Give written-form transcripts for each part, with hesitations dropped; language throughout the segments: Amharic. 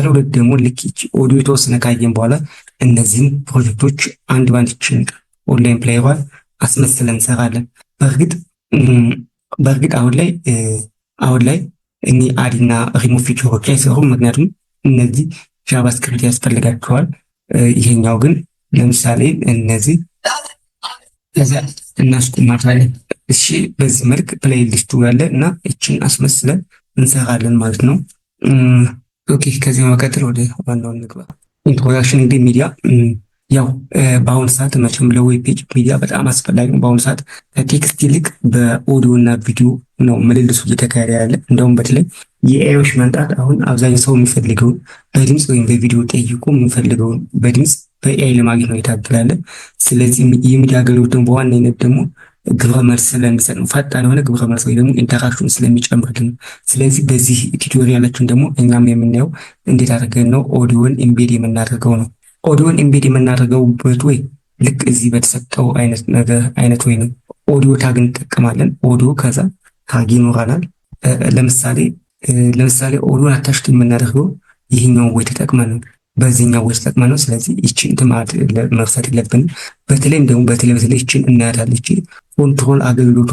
ሁለት ደግሞ ልክ ኦዲዮ የተወሰነ ካየን በኋላ እነዚህን ፕሮጀክቶች አንድ ባንድ ይችን online player ሯን አስመስለን እንሰራለን። በእርግጥ አሁን ላይ እኒ አድ እና ሪሙቭ ፊቸሮች አይሰሩም፣ ምክንያቱም እነዚህ JavaScript ያስፈልጋቸዋል። ይሄኛው ግን ለምሳሌ እነዚህ እናስቆማታለን። እሺ፣ በዚህ መልክ playlist ኡ ያለ እና እችን አስመስለን እንሰራለን ማለት ነው። Okay፣ ከዚህ በመቀጠል ወደ ዋናው እንግባ። Introduction። እንግዲህ ሚዲያ ያው በአሁኑ ሰዓት መቼም ለ web page ሚዲያ በጣም አስፈላጊ ነው። በአሁኑ ሰዓት ከ text ይልቅ በኦዲዮ እና ቪዲዮ ነው ምልልሱ እየተካሄደ ያለ። እንደውም በተለይ የ AI ዎች መምጣት አሁን አብዛኛው ሰው የሚፈልገውን በድምፅ ወይም በቪዲዮ ጠይቆ የሚፈልገውን በድምፅ በ AI ለማግኘት ነው የታገላለ። ስለዚህ የሚዲያ አገልግሎት ደግሞ በዋነኝነት ደግሞ ግብረ መልስ ስለሚሰጥ ነው። ፈጣን የሆነ ግብረ መልስ ወይ ደግሞ interaction ስለሚጨምርልን ነው። ስለዚህ በዚህ tutorial ኣችን ደግሞ እኛም የምናየው እንዴት አድርገን ነው audio ን embed የምናደርገው ነው። Audio ን embed የምናደርገውበት ወይ ልክ እዚህ በተሰጠው አይነት ነገር አይነት ወይ ነው። Audio tag እንጠቀማለን። ኦዲዮ ከዛ tag ይኖረናል። ለምሳሌ audio ን attach የምናደርገው ይህኛውን ወይ ተጠቅመን ነው፣ በዚህኛው ወይ ተጠቅመን ነው። ስለዚህ ይችን እንትን ማለት መርሳት የለብንም። በተለይም ደግሞ በተለይ ይችን እናያታለን። ይቺ control አገልግሎቷ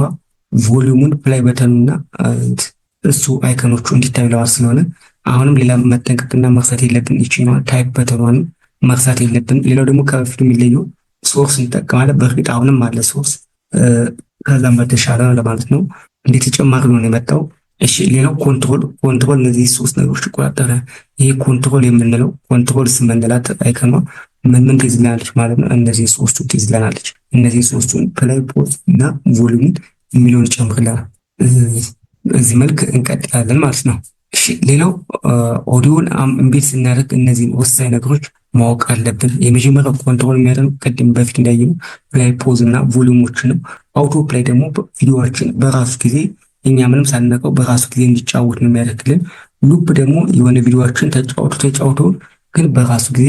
volume ኡን፣ play button ኑና እሱ icon ኖቹ እንዲታዩ ለማለት ስለሆነ አሁንም ሌላ መጠንቀቅና መርሳት የለብን። ይችኛዋ type button ኗን መርሳት የለብን። ሌላው ደግሞ ከበፊቱ የሚለየው source እንጠቀማለን። በእርግጥ አሁንም አለ source፣ ከዛም በተሻለ ለማለት ነው። እንደ ተጨማሪ ነው የመጣው። እሺ፣ ሌላው control እነዚህ ሶስት ነገሮች ይቆጣጠራል። ይሄ control የምንለው control ስምንላት icon ኗ ምን ምን ትይዝልናለች ማለት ነው? እነዚህ ሶስቱ ትይዝልናለች። እነዚህ ሶስቱን play፣ pause እና volume ን የሚለውን ይጨምርልናል። በዚህ መልክ እንቀጥላለን ማለት ነው። እሺ፣ ሌላው audio ን embed ስናደርግ እነዚህን ወሳኝ ነገሮች ማወቅ አለብን። የመጀመሪያው control የሚያደርግ ቅድም በፊት እንዳየነው play፣ pause እና volume ኦች ነው። Auto play ደግሞ ቪዲዮዎችን በራሱ ጊዜ እኛ ምንም ሳንነካው በራሱ ጊዜ እንዲጫወት ነው የሚያደርግልን። Loop ደግሞ የሆነ ቪዲዮዎችን ተጫውቶ ተጫውቶ ግን በራሱ ጊዜ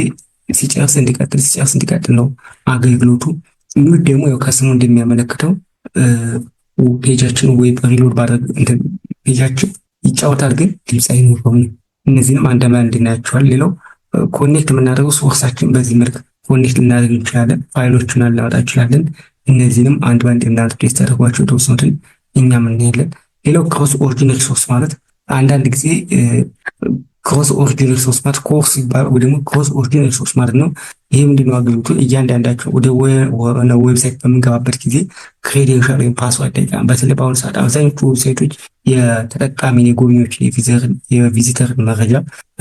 ሲጨርስ እንዲቀጥል፣ ሲጨርስ እንዲቀጥል ነው አገልግሎቱ። Mute ደግሞ ያው ከስሙ እንደሚያመለክተው page ኣችን ወይ reload ባደረግ page ኣችን ይጫወታል፣ ግን ድምፅ አይኖረውም። እነዚህንም አንድ በአንድ እናያቸዋል። ሌላው connect የምናደርገው source ኣችን በዚህ መልክ connect ልናደርግ እንችላለን። ፋይሎችን ልናወጣ እንችላለን። እነዚህንም አንድ በአንድ እናንተ test ያደርጓቸው የተወሰኑትን እኛም እናያለን። ሌላው cross origin resource ማለት አንዳንድ ጊዜ cross origin resource ማለት CORS ይባላል ወይ ደግሞ cross origin resource ማለት ነው። ይሄ ምንድነው አገልግሎቱ? እያንዳንዳቸው ወደ website በምንገባበት ጊዜ credential ወይም password ይጠይቃል። በተለይ በአሁኑ ሰዓት አብዛኞቹ website ኦች የተጠቃሚን፣ የጎብኚዎችን፣ የ visitor መረጃ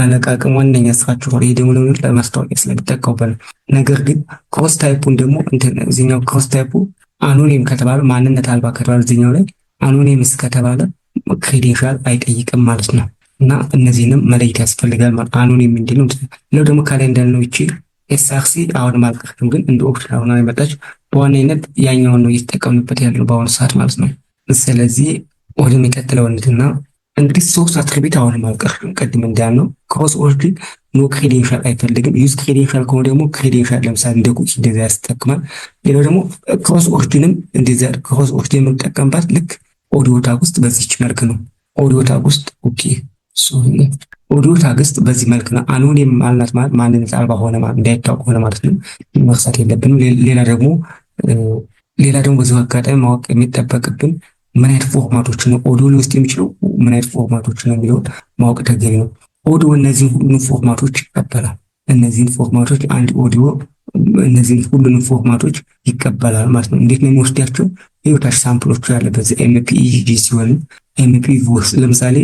መለቃቀም ዋነኛ ስራቸው ነው። ይሄ ደግሞ ለማስታወቂያ ስለሚጠቀሙበት ነው። ነገር ግን CORS type ኡን ደግሞ እዚኛው CORS type ኡ anonym ከተባለ፣ ማንነት አልባ ከተባለ፣ እዚኛው ላይ anonymous ከተባለ credential አይጠይቅም ማለት ነው። እና እነዚህንም መለየት ያስፈልጋል ማለት anonym ምንድን ነው? ሌላው ደግሞ ከላይ እንዳልነው ይቺ src አሁንም አልቀርም፣ ግን እንደ option አሁን የመጣች በዋነኝነት ያኛውን ነው እየተጠቀምንበት ያለው በአሁኑ ሰዓት ማለት ነው። ስለዚህ ወደሚቀጥለው እንትና እንግዲህ source attribute አሁንም አልቀርም። ቅድም እንዳልነው cross origin no credential አይፈልግም። Use credential ከሆነ ደግሞ credential ለምሳሌ እንደ cookie እንደዚያ ያስጠቅማል። ሌላው ደግሞ cross origin ም እንደዚያ cross origin የምንጠቀምባት ልክ audio tag ውስጥ በዚች መልክ ነው። Audio tag ውስጥ፣ okay, sorry፣ audio tag ውስጥ በዚህ መልክ ነው። Anonym አልናት ማለት ማንነት አልባ ሆነ ማለት እንዳይታወቅ ሆነ ማለት ነው። መርሳት የለብንም። ሌላ ደግሞ በዚሁ አጋጣሚ ማወቅ የሚጠበቅብን ምን አይነት format ኦች ነው ኦዲዮ ሊወስድ የሚችለው፣ ምን አይነት format ኦች ነው የሚለውን ማወቅ ተገቢ ነው። ኦዲዮ እነዚህን ሁሉንም format ኦች ይቀበላል። እነዚህን format ኦች አንድ ኦዲዮ እነዚህን ሁሉንም format ኦች ይቀበላል ማለት ነው። እንዴት ነው የሚወስዳቸው? ይኸው sample ኦቹ ያለበት MPEG ሲሆን MP4 ለምሳሌ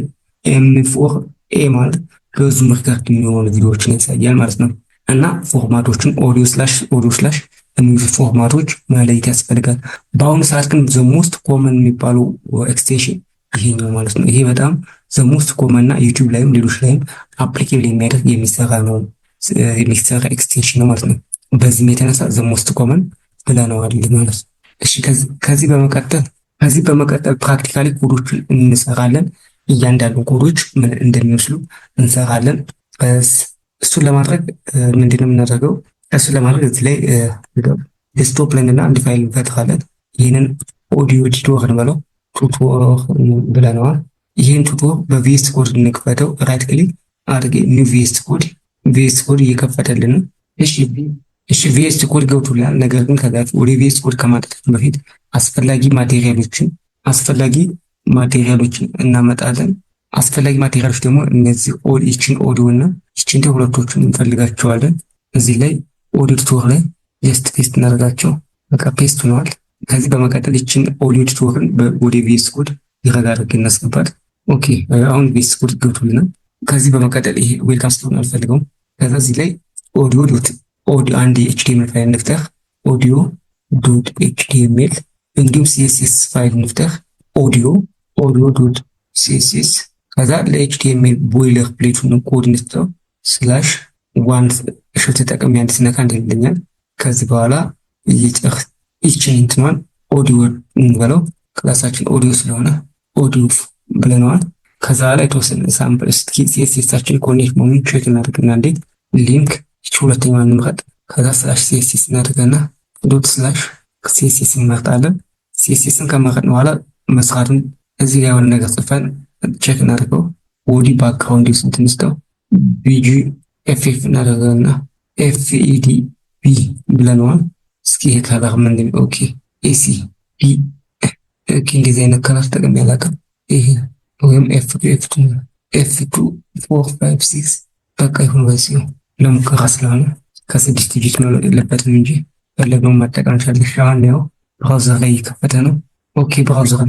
M4A ማለት በ Zoom record የሚሆኑ ቪዲዮዎችን ያሳያል ማለት ነው። እና format ኦችን audio slash፣ audio slash የሚሉ format ኦች መለየት ያስፈልጋል። በአሁኑ ሰዓት ግን the most common የሚባለው extension ይሄኛው ማለት ነው። ይሄ በጣም the most common እና YouTube ላይም ሌሎች ላይም applicable የሚያደርግ የሚሰራ ነው፣ የሚሰራ extension ነው ማለት ነው። በዚህም የተነሳ the most common ብለነዋል ማለት ነው። እሺ፣ ከዚህ በመቀጠል practically ኮዶችን እንሰራለን። እያንዳንዱ ኮዶች ምን እንደሚመስሉ እንሰራለን። እሱን ለማድረግ ምንድነው የምናደርገው? እሱን ለማድረግ እዚህ ላይ desktop ላይ እና አንድ ፋይል እንፈጥራለን። ይህንን audio tutor እንበለው፣ tutor ብለነዋል። ይህን tutor በ VS Code እንክፈተው። Right click አድርጌ new VS Code፣ VS Code እየከፈተልን ነው። እሺ፣ VS Code ገብቶልናል። ነገር ግን ከዛ ወደ VS Code ከማምጣታችን በፊት አስፈላጊ material ኦችን እናመጣለን። አስፈላጊ material ኦች ደግሞ እነዚህ ይችን ኦዲዮ እና ይችን ሁለቶችን እንፈልጋቸዋለን። እዚህ ላይ audio editor ላይ just paste እናደርጋቸው። በቃ paste ሆነዋል። ከዚህ በመቀጠል ይችን audio editor ን ወደ VS Code ይረጋ አድርገን እናስገባት። Okay፣ አሁን VS Code ገብቶልናል። ከዚህ በመቀጠል ይሄ welcome ስለሆነ አልፈልገውም። ከዛ እዚህ ላይ audio dot audio አንድ የ HTML file እንፍጠር። audio.html፣ እንዲሁም CSS file እንፍጠር። audio.css። ከዛ ለ HTML boilerplate ኡን code እንስጠው። /1 shift ተጠቅሜ አንድ ስነካ እንደልኛል። ከዚህ በኋላ እየጨርስ ይችን እንትኗን ኦዲዮ እንበለው፣ class ኣችን audio ስለሆነ ኦዲዮ ብለነዋል። ከዛ ላይ የተወሰነ sample እስኪ CSS ኣችን connect መሆኑን check እናድርግና እንዴት link ይቺ ሁለተኛዋን እንምረጥ። ከዛ /css እናድርገና ./css እንመርጣለን። CSS ን ከመረጥን በኋላ መስራቱን እዚህ ጋር የሆነ ነገር ጽፈን check እናድርገው። body background ስንት እንስጠው? BG FF እናደርገና FED B ብለነዋል። እስኪ ይሄ color ምንድን? Okay፣ AC B፣ okay። እንደዚህ አይነት color ተጠቅሜ አላውቅም። ይሄ ወይም F2 F2 F2 4 5 6 በቃ ይሁን። በዚሁ ለሙከራ ስለሆነ ከስድስት digit መብለጥ የለበትም እንጂ ፈለግነውን መጠቀም እንችላለን። አሁን ያው browser ላይ እየከፈተ ነው። Okay፣ browser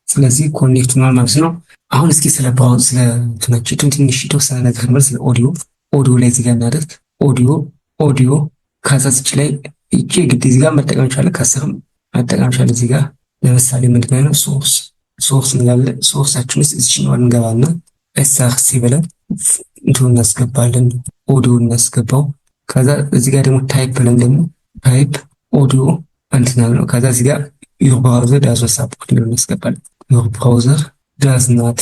ስለዚህ connect ሆኗል ማለት ነው። አሁን እስኪ ስለ browser ስለ እንትናችን ትንሽ የተወሰነ ነገር እንበል። ስለ audio፣ audio ላይ እዚህ ጋር እናደርግ። audio audio ከዛ እዚች ላይ ይቺ ግድ እዚህ ጋር መጠቀም እንችላለን፣ ከስርም መጠቀም እንችላለን። እዚህ ጋር ለምሳሌ ምንድን ነው source፣ source እንላለን። source ኣችን ውስጥ እዚችኛዋን እንገባና src ብለን እንትኑ እናስገባለን፣ ኦዲዮ እናስገባው። ከዛ እዚህ ጋር ደግሞ type ብለን ደግሞ type audio እንትን ነው። ከዛ እዚህ ጋር your browser does not support የሚለውን እናስገባለን። Your browser does not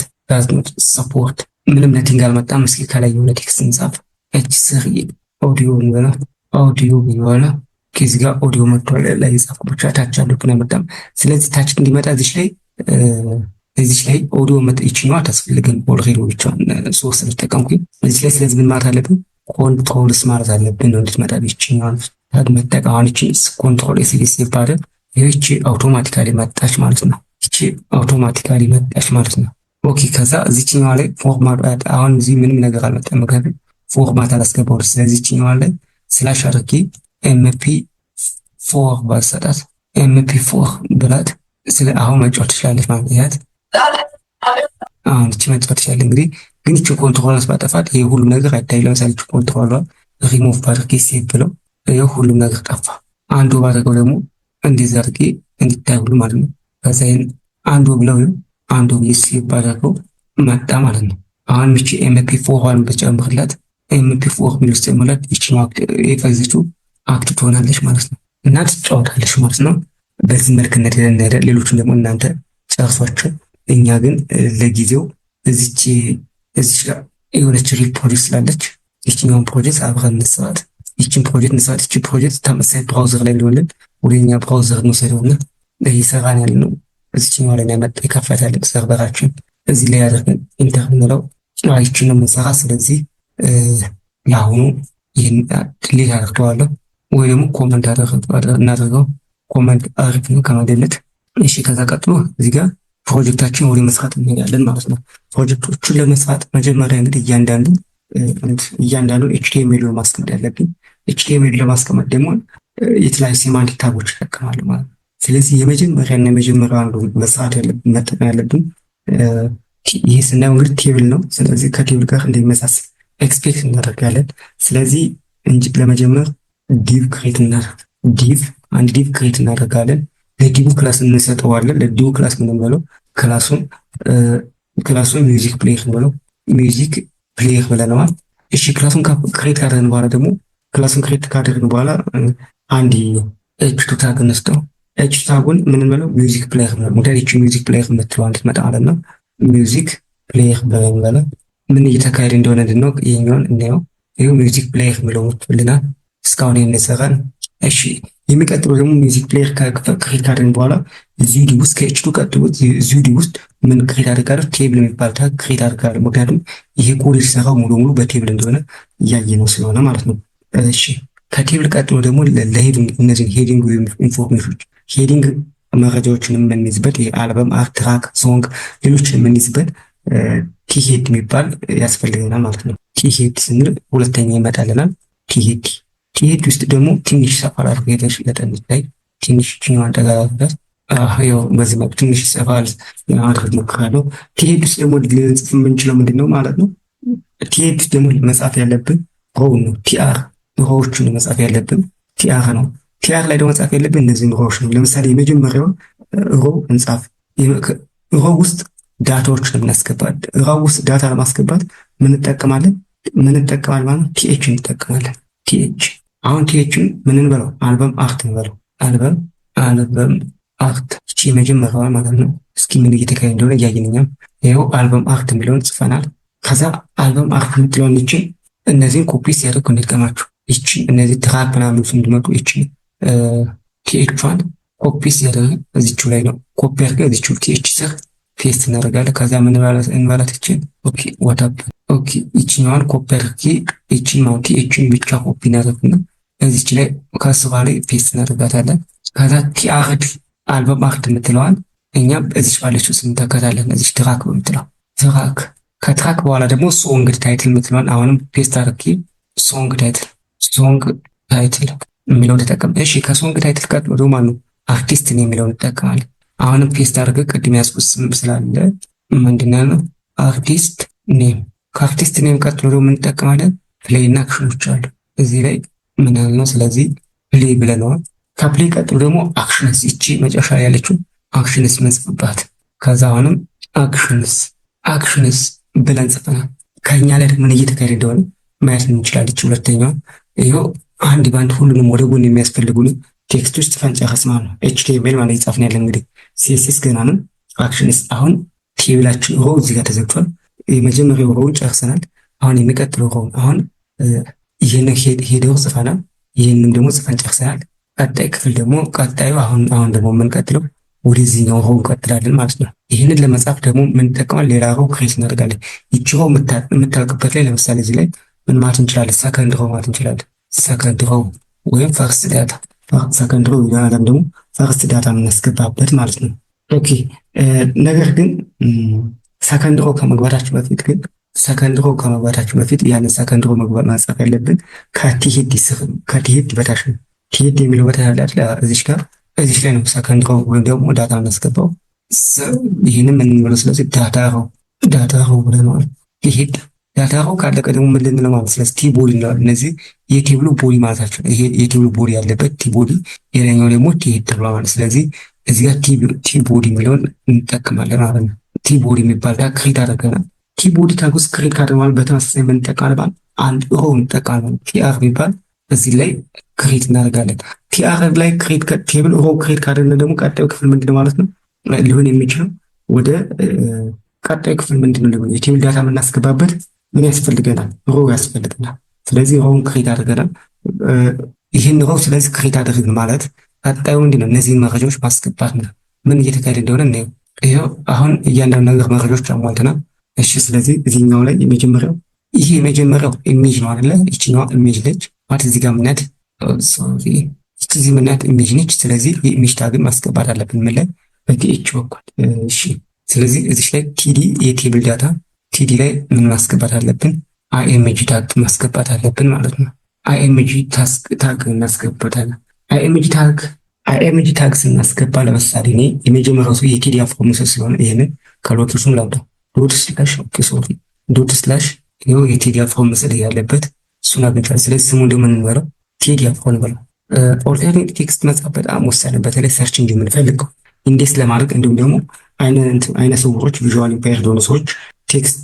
support። ምንም nothing አልመጣም። እስኪ ከላይ የሆነ text እንጻፍ። H3 ኦዲዮ እንበለው፣ ኦዲዮ ብየዋለሁ። ከዚህ ጋር ኦዲዮ መጥቷል። ላይ የጻፍኩ ብቻ ታች ያለው ግን አልመጣም። ስለዚህ ታች እንዲመጣ እዚች ላይ ኦዲዮ ይችኛዋ አታስፈልግም። Already ብቻዋን source ስለተጠቀምኩኝ እዚች ላይ። ስለዚህ ምን ማለት አለብን? Controls ማለት አለብን ነው እንድትመጣ ይችኛዋን tag መጠቀም። አሁን ይቺ control S ይባላል። ይህቺ automatically መጣች ማለት ነው። ይቺ automatically መጣች ማለት ነው። Okay፣ ከዛ እዚችኛዋ ላይ format፣ አሁን እዚህ ምንም ነገር አልመጣም፣ ምክንያቱም format አላስገባው። ስለዚህ ይችኛዋ ላይ slash አድርጌ MP4 ባሰጣት፣ MP4 ብላት ስለ አሁን መጫወት ትችላለች ማለት ነው። ያት አሁን እቺ መጫወት ትችላለች። እንግዲህ ግን ይቺ control ባጠፋት ይሄ ሁሉም ነገር አይታይ። ለምሳሌ ይቺ ኮንትሮል ሪሞቭ ባድርጌ save ብለው ይሄ ሁሉም ነገር ጠፋ። undo ባደርገው ደግሞ እንደዚህ አድርጌ እንዲታይ ሁሉ ማለት ነው። ከዛ ይሄን undo ብለው undo ብዬ save ባደርገው መጣ ማለት ነው። አሁን ይቺ MP4 ዋን በጨምርላት፣ MP4 የሚል ውስጥ ጨምርላት፣ ይቺኛው የፈዘችው active ትሆናለች ማለት ነው እና ትጫወታለች ማለት ነው። በዚህ መልክ እንሄዳለን። ሌሎችን ደግሞ እናንተ ጨርሷቸው። እኛ ግን ለጊዜው እዚች ጋር የሆነች real project ስላለች ይችኛውን ፕሮጀክት አብረን እንስራት። ይችን ፕሮጀክት እንስራት። ይችን ፕሮጀክት ተመሳሳይ browser ላይ ሊሆንልን ወደኛ browser እንውሰደውና እየሰራን ያለ ነው። እዚችኛዋ ላይ ያመጣ የከፈተልን server ኣችን እዚህ ላይ አድርገን enter ብንለው ይችን ነው የምንሰራ። ስለዚህ ለአሁኑ ይህን delete አድርገዋለሁ ወይ ደግሞ comment እናደርገው። Comment አሪፍ ነው ከመ delete። እሺ፣ ከዛ ቀጥሎ እዚህ ጋር ፕሮጀክታችን ወደ መስራት እንሄዳለን ማለት ነው። ፕሮጀክቶቹን ለመስራት መጀመሪያ እንግዲህ እያንዳንዱን HTML ማስቀመጥ ያለብኝ። HTML ለማስቀመጥ ደግሞ የተለያዩ semantic tag ኦች ይጠቀማሉ ማለት ነው። ስለዚህ የመጀመሪያና የመጀመሪያው አንዱ መስራት ያለብን መጠቀም ያለብን ይህ ስናየው እንግዲህ table ነው። ስለዚህ ከ table ጋር እንደሚመሳሰል expect እናደርጋለን። ስለዚህ እንጂ ለመጀመር div create እናደርግ፣ div አንድ div create እናደርጋለን። ለ div class እንሰጠዋለን። ለ div class ምን እንበለው? Class ኡን music player እንበለው። Music player ብለነዋል። እሺ፣ class ኡን create ካደረግን በኋላ ደግሞ class ኡን create ካደረግን በኋላ አንድ H2 tag እንስጠው። H2 tag ኡን ምን እንበለው? Music player ነው። ምክንያቱም ይቺ music player የምትለዋ እንድትመጣ ማለት ነው። Music player ብለን እንበለው። ምን እየተካሄደ እንደሆነ እንድናውቅ ይሄኛውን እናየው። ይኸው music player የሚለው መጥቶልናል። እስካሁን ይሄን። እሺ፣ የሚቀጥለው ደግሞ music player create ካደረግን በኋላ እዚሁ div ውስጥ ከ H2 ቀጥሎ እዚሁ div ውስጥ ምን create አድርጋለሁ? Table የሚባል tag create አድርጋለሁ። ምክንያቱም ይሄ ኮድ የተሰራው ሙሉ ሙሉ በ table እንደሆነ እያየ ነው ስለሆነ ማለት ነው። እሺ፣ ከ table ቀጥሎ ደግሞ ለ heading፣ እነዚህን heading information ኦች፣ heading መረጃዎችን የምንይዝበት የ album art፣ track፣ song፣ ሌሎችን የምንይዝበት thead የሚባል ያስፈልገናል ማለት ነው። Thead ስንል ሁለተኛ ይመጣልናል። Thead፣ thead ውስጥ ደግሞ ትንሽ ሰፋ አድርጎ ሄደሽ ላይ ትንሽ ችኛዋን ጠጋ አድርጋት፣ ያው በዚህ መልኩ ትንሽ ሰፋ ለማድረግ ሞክራለሁ። Thead ውስጥ ደግሞ ልንጽፍ የምንችለው ምንድን ነው ማለት ነው? Thead ውስጥ ደግሞ መጻፍ ያለብን row ነው። tr row ዎቹን መጻፍ ያለብን tr ነው። tr ላይ ደግሞ መጻፍ ያለብን እነዚህን row ዎች ነው። ለምሳሌ የመጀመሪያውን row እንጻፍ። Row ውስጥ data ዎችን የምናስገባት፣ row ውስጥ data ለማስገባት ምን እንጠቀማለን? ምን እንጠቀማለን ማለት ነው? th እንጠቀማለን። th፣ አሁን th ን ምን እንበለው? Album art እንበለው። Album art፣ እቺ የመጀመሪያዋ ማለት ነው። እስኪ ምን እየተካሄደ እንደሆነ እያየን እኛም ይኸው album art የሚለውን ጽፈናል። ከዛ album art የምትለውን ይችን እነዚህን ኮፒ ሲያደርግ እንድጠቀማችሁ ይቺ እነዚህ track ምናምን እንዲመጡ ይቺ th ቿን copy ሲያደርግ እዚቹ ላይ ነው፣ ኮፒ አድርገን እዚቹ th ስር paste እናደርጋለን። ከዛ ምን እንበላት ይችን፣ okay ወታፕ፣ okay፣ ይችኛዋን ኮፒ አድርጌ ይችን ማለት th ን ብቻ ኮፒ እናደርግና እዚች ላይ ከስሯ ላይ paste እናደርጋታለን። ከዛ tr album art የምትለዋን እኛ እዚች ባለችው ስም እንተካታለን። እዚች track በምትለው track፣ ከ track በኋላ ደግሞ song title የምትለዋን አሁንም paste አድርጌ song title የሚለውን ተጠቀም። እሺ፣ ከ song title ቀጥሎ ደግሞ ማነው? አርቲስትን የሚለውን እንጠቀማለን። አሁንም paste አድርገህ ቅድም ያዝኩት ስም ስላለ ምንድን ነው? Artist name። ከ artist name ቀጥሎ ደግሞ እንጠቀማለን play እና action ኦች አሉ። እዚህ ላይ ምን ያልነው? ስለዚህ play ብለነዋል። ከ play ቀጥሎ ደግሞ actions፣ ይቺ መጨረሻ ላይ ያለችው actions ምንጽፍባት። ከዛ አሁንም actions ብለን ጽፈናል። ከኛ ላይ ደግሞ ምን እየተካሄደ እንደሆነ ማየት እንችላለን። ሁለተኛው ይኸው አንድ ባንድ ሁሉንም ወደ ጎን የሚያስፈልጉን text ኦች ጽፈን ጨረስ ማለት ነው። HTML ማለት የጻፍን ያለ እንግዲህ CSS ገና ነው። Actions፣ አሁን table ኣችን row እዚህ ጋር ተዘግቷል። የመጀመሪያው row ን ጨርሰናል። አሁን የሚቀጥለው row ን፣ አሁን ይህን header ጽፈናል። ይህንም ደግሞ ጽፈን ጨርሰናል። ቀጣይ ክፍል ደግሞ ቀጣዩ አሁን ደግሞ የምንቀጥለው ወደዚህኛው row እንቀጥላለን ማለት ነው። ይህንን ለመጻፍ ደግሞ ምን እንጠቀማለን? ሌላ row create እናደርጋለን። ይቺ row የምታልቅበት ላይ ለምሳሌ እዚህ ላይ ምን ማለት እንችላለን? Second row ማለት እንችላለን። Second row ወይም first data፣ second row ይላል ደግሞ first data የምናስገባበት ማለት ነው። Okay፣ ነገር ግን second row ከመግባታችን በፊት ያንን second row መግባት ማጻፍ ያለብን ከ thead ስር፣ ከ thead በታች ነው። Thead የሚለው በታች አለ አይደል? እዚች ጋር፣ እዚች ላይ ነው second row ወይም ደግሞ data የምናስገባው። ይህንም ምን እንበለው? ስለዚህ data row ብለነዋል። Thead data row ካለቀ ደግሞ ምን ልንለው ማለት? ስለዚህ tbody እንለዋለን። እነዚህ የ table ኡ body ማለታቸው፣ ይሄ የ table ኡ body ያለበት tbody፣ ሌላኛው ደግሞ thead ተብሏል ማለት። ስለዚህ እዚህ ጋር tbody የሚለውን እንጠቀማለን ማለት ነው። Tbody የሚባል tag create አድርገናል። Tbody tag ውስጥ create ካደረግን በተመሳሳይ ምን እንጠቀማለን? አንድ row እንጠቀማለን። tr የሚባል እዚህ ላይ create እናደርጋለን። tr ላይ create table row create ካደረግን ደግሞ ቀጣዩ ክፍል ምንድነው ማለት ነው ሊሆን የሚችለው? ወደ ቀጣዩ ክፍል ምንድነው ሊሆን የ table data የምናስገባበት ምን ያስፈልገናል? Row ያስፈልገናል። ስለዚህ row ን create አድርገናል። ይህን row ስለዚህ create አደረግን ማለት ቀጣዩ ምንድነው? እነዚህን መረጃዎች ማስገባት ነው። ምን እየተካሄደ እንደሆነ እናየው። ይኸው አሁን እያንዳንዱ ነገር መረጃዎች አሟልተናል። እሺ፣ ስለዚህ እዚህኛው ላይ የመጀመሪያው፣ ይሄ የመጀመሪያው image ነው አይደለ? ይችኛዋ image ነች ማለት እዚህ ጋር ምናያት፣ sorry፣ ይቺ እዚህ ምናያት image ነች። ስለዚህ የ image tag ን ማስገባት አለብን ምን ላይ? በ th በኩል። እሺ፣ ስለዚህ እዚች ላይ td የ table data td ላይ ምን ማስገባት አለብን? Img tag ማስገባት አለብን ማለት ነው። Img tag እናስገባታለን። Img tag ስናስገባ ለምሳሌ እኔ የመጀመሪያው ሰው የቴዲ አፍሮ ምስል ስለሆነ ይህንን ከ location ኑ ላውጣ። Dot slash፣ okay sorry፣ dot slash፣ ይኸው የቴዲ አፍሮ ምስል ያለበት እሱን አግኝቻለሁ። ስለዚህ ስሙ ደግሞ እንበለው ቴዲ አፍሮ እንበለው። Alternate text መጻፍ በጣም ወሳኝ ነው። በተለይ search engine የምንፈልገው index ለማድረግ፣ እንዲሁም ደግሞ አይነ ስውሮች፣ visual impaired የሆኑ ሰዎች text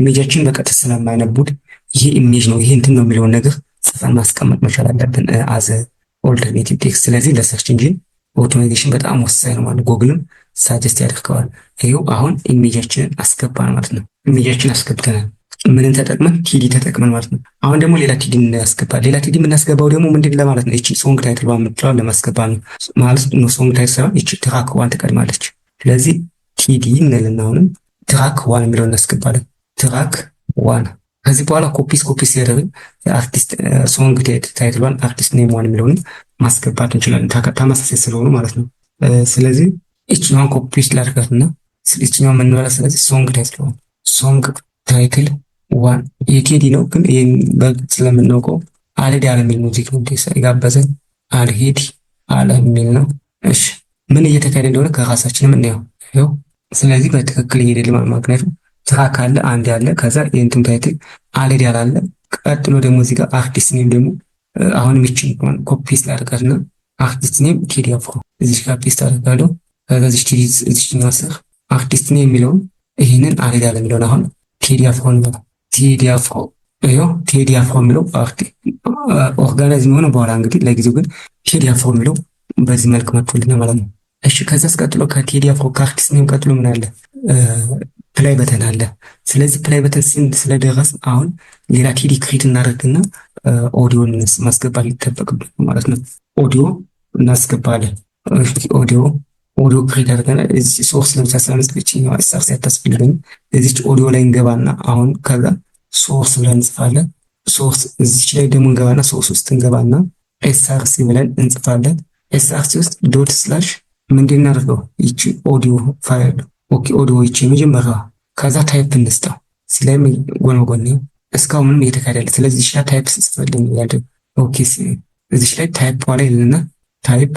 image ኣችን በቀጥታ ስለማይነቡት ይሄ image ነው፣ ይሄ እንትን ነው የሚለውን ነገር ጽፈን ማስቀመጥ መቻል አለብን as a alternative text። ስለዚህ ለ search engine optimization በጣም ወሳኝ ነው ማለት፣ ጎግልም suggest ያደርገዋል። ይኸው አሁን image ኣችንን አስገባን ማለት ነው። Image ኣችን አስገብተናል። ምንን ተጠቅመን? td ተጠቅመን ማለት ነው። አሁን ደግሞ ሌላ td እናስገባል። ሌላ td የምናስገባው ደግሞ ምንድን ለማለት ነው? ይቺ song title የምትለዋን ለማስገባት ነው ማለት ነው። Song title ሳይሆን ይቺ track one ትቀድማለች። ስለዚህ td td እንልና አሁንም track one የሚለውን እናስገባለን። Track one። ከዚህ በኋላ copy ሲያደርግ artist song title one፣ artist name one የሚለውን ማስገባት እንችላለን፣ ተመሳሳይ ስለሆኑ ማለት ነው። ስለዚህ ይችኛዋን copy ላድርጋትና ይችኛዋን የምንበላ፣ ስለዚህ song title one፣ song title one የቴዲ ነው፣ ግን ይህን በግልጽ ስለምናውቀው አልሄድ ያለ የሚል music ነው የጋበዘን፣ አልሄድ አለ የሚል ነው። እሺ፣ ምን እየተካሄደ እንደሆነ ከራሳችንም እናየው። ይኸው ስለዚህ በትክክል እየሄደ፣ ምክንያቱም track አለ አንድ ያለ፣ ከዛ የእንትን title አልሄድ ያላለ፣ ቀጥሎ ደግሞ እዚህ ጋር artist name ደግሞ አሁንም ይችን copy ስላደርጋትና artist name ቴዲ አፍሮ እዚች ጋር paste አደርጋለሁ። ከዛ እዚች ቴዲ እዚችኛው ስር artist name የሚለውን ይህንን አልሄድ ያለ የሚለውን አሁን ቴዲ አፍሮ እንበለው። ቴዲ አፍሮ፣ ይኸው ቴዲ አፍሮ የሚለው organize የሚሆነው በኋላ፣ እንግዲህ ለጊዜው ግን ቴዲ አፍሮ የሚለው በዚህ መልክ መጥቶልናል ማለት ነው። እሺ፣ ከዛ ቀጥሎ ከቴዲ አፍሮ ከ artist name ቀጥሎ ምን አለ? Play button አለ። ስለዚህ play button ስለደረስ አሁን ሌላ td create እናደርግና ኦዲዮን ማስገባት ሊጠበቅብን ማለት ነው። ኦዲዮ እናስገባለን። Audio create አድርገናል። እዚህ source ለምሳሌ ስለምጽፍ ይችኛዋ src አታስፈልገኝም። እዚች ኦዲዮ ላይ እንገባና አሁን ከዛ source ብለን እንጽፋለን። Source እዚች ላይ ደግሞ እንገባና source ውስጥ እንገባና src ብለን እንጽፋለን። src ውስጥ dot slash ምንድን እናደርገው? ይቺ audio file፣ okay፣ audio ይቺ የመጀመሪያዋ፣ ከዛ type እንስጠው። ስላይም ጎን ጎን እስካሁን ምንም እየተካሄደ ያለ፣ ስለዚህ እዚች ላይ type ስጽፈልኝ ያለ፣ okay፣ እዚች ላይ type ላይ ልና type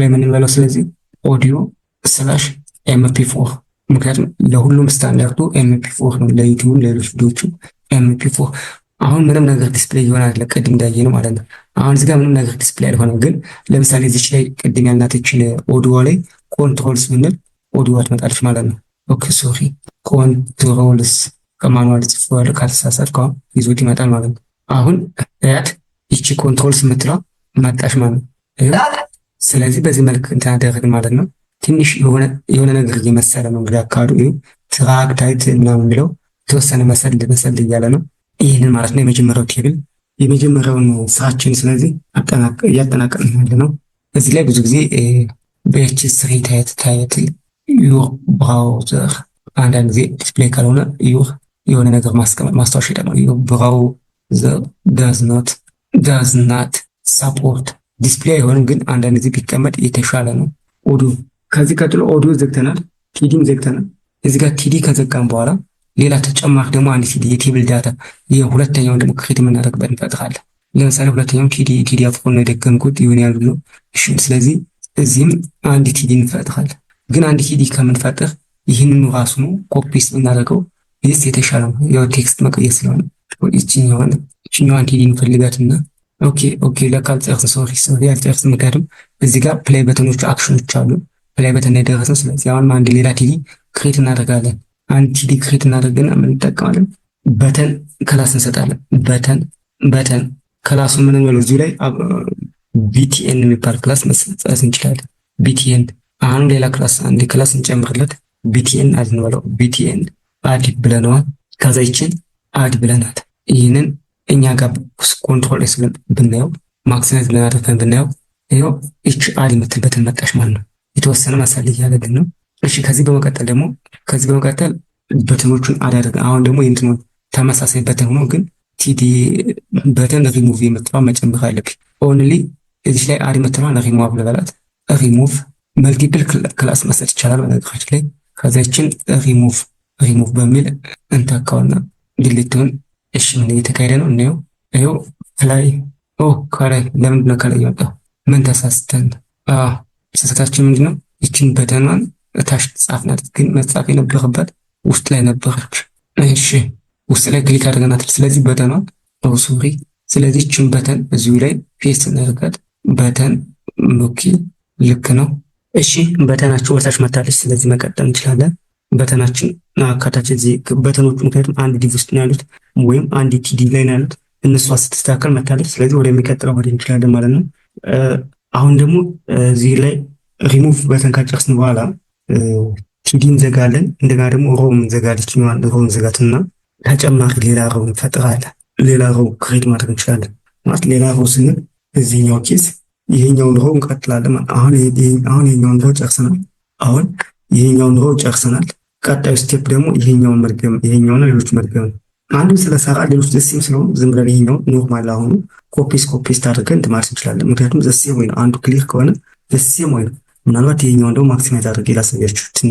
ላይ የምንበለው ስለዚህ audio slash MP4፣ ምክንያቱም ለሁሉም standard ኡ MP4 ነው። ለዩቲዩብ ሌሎች ቪዲዮቹ MP4። አሁን ምንም ነገር display እየሆነ አይደለ፣ ቅድም እንዳየ ነው ማለት ነው። አሁን እዚህ ጋር ምንም ነገር display አልሆነም። ግን ለምሳሌ እዚች ላይ ቅድም ያልናትችን ኦዲዮ ላይ controls ብንል ኦዲዮ ትመጣለች ማለት ነው። Okay, sorry፣ controls ከ manual ጽፌዋለሁ፣ ካልተሳሳትኩ አሁን ይዞት ይመጣል ማለት ነው። አሁን ያት ይቺ controls የምትለው መጣሽ ማለት ነው። ስለዚህ በዚህ መልክ እንትን አደረግን ማለት ነው። ትንሽ የሆነ ነገር እየመሰለ ነው እንግዲህ አካሄዱ፣ track title ምናምን የሚለው የተወሰነ መሰል መሰል እያለ ነው። ይህንን ማለት ነው የመጀመሪያው table የመጀመሪያውን ስራችን። ስለዚህ እያጠናቀቅን ያለ ነው። እዚህ ላይ ብዙ ጊዜ በ h3 title your browser አንዳንድ ጊዜ display ካልሆነ your የሆነ ነገር ማስቀመጥ ማስታወሻ ይጠቅማል። Your browser does not support display አይሆንም፣ ግን አንዳንድ ጊዜ ቢቀመጥ የተሻለ ነው። ኦዲዮ ከዚህ ቀጥሎ ኦዲዮ ዘግተናል፣ td ም ዘግተናል። እዚህ ጋር td ከዘጋን በኋላ ሌላ ተጨማሪ ደግሞ አንድ td የ table data የሁለተኛውን ደግሞ create የምናደርግበት እንፈጥራለን። ለምሳሌ ሁለተኛውን td ቴዲ አፍሮ ነው የደገምኩት ይሁን ያሉ ነው። እሺ፣ ስለዚህ እዚህም አንድ td እንፈጥራለን። ግን አንድ td ከምንፈጥር ይህንኑ ራሱ ነው ኮፒ ብናደርገው ይህ የተሻለ ነው። ያው text መቀየር ስለሆነ ይችኛዋን td እንፈልጋትና፣ okay፣ ለካ አልጨርስም። Sorry, sorry፣ አልጨርስም። ምክንያቱም እዚህ ጋር play button ኦቹ action ኦች አሉ። Play button ላይ ደረስን። ስለዚህ አሁንም አንድ ሌላ td create እናደርጋለን። አንድ td create እናደርግና ምን እንጠቀማለን? Button class እንሰጣለን። Button class ኡ ምን እንበለው? እዚሁ ላይ btn የሚባል class መስጠት እንችላለን። btn፣ አሁን ሌላ class አንድ class እንጨምርለት። btn add እንበለው። btn add ብለነዋል። ከዛ ይችን add ብለናት ይህንን እኛ ጋር control S ብለን ብናየው፣ maximize ብለን አድርገን ብናየው ይኸው ይች add የምትል button መጣሽ ማለት ነው። የተወሰነ መሰል እያደረግን ነው። እሺ፣ ከዚህ በመቀጠል button ኦቹን add አደረግን። አሁን ደግሞ የእንትኑ ተመሳሳይ button ሆኖ ግን ቲዲ በተን ሪሙቭ የምትለዋ መጨመር አለብኝ። Only እዚህ ላይ add የምትለዋን ሪሙቭ ልበላት። ሪሙቭ መልቲፕል ክላስ መስጠት ይቻላል በነገራችን ላይ። ከዛችን ሪሙቭ በሚል እንተካውና delete ኡን። እሺ፣ ምን እየተካሄደ ነው? እንየው። ይኸው play፣ ኦ ከላይ ለምንድን ነው ከላይ የመጣው? ምን ተሳስተን? ስህተታችን ምንድን ነው? ይችን button ኗን እታች ጻፍናት፣ ግን መጻፍ የነበረባት ውስጥ ላይ ነበረች። እሺ፣ ውስጥ ላይ click አድርገናታል። ስለዚህ button ኗን፣ oh sorry። ስለዚህ ይችን button እዚሁ ላይ paste እናደርጋት። Button፣ okay፣ ልክ ነው። እሺ፣ button ኣችን ወደታች መታለች። ስለዚህ መቀጠል እንችላለን። Button ኣችን ከታች እዚህ button ኦቹ ምክንያቱም አንድ div ውስጥ ነው ያሉት ወይም አንድ td ላይ ነው ያሉት፣ እነሷ ስትስተካከል መታለች። ስለዚህ ወደሚቀጥለው ወደ እንችላለን ማለት ነው። አሁን ደግሞ እዚህ ላይ ሪሙቭ በተን ካጨረስን በኋላ td እንዘጋለን። እንደገና ደግሞ row እንዘጋለች። Row እንዘጋትና ተጨማሪ ሌላ row እንፈጥራለን። ሌላ row create ማድረግ እንችላለን። ማለት ሌላ row ስንል እዚህኛው case ይሄኛውን row እንቀጥላለን። አሁን ይሄኛውን row ጨርሰናል። አሁን ይሄኛውን row ጨርሰናል። ቀጣዩ step ደግሞ ይሄኛውን መድገም፣ ይሄኛውን ሌሎች መድገም ነው። አንዱን ስለሰራ ሌሎች the same ስለሆኑ ዝም ብለን ይሄኛውን normal አሁኑ copy paste አድርገን እንትን ማለት እንችላለን። ምክንያቱም the same way ነው። አንዱ clear ከሆነ the same way ነው። ምናልባት ይሄኛውን ደግሞ maximize አድርጌ ላሳያችሁ።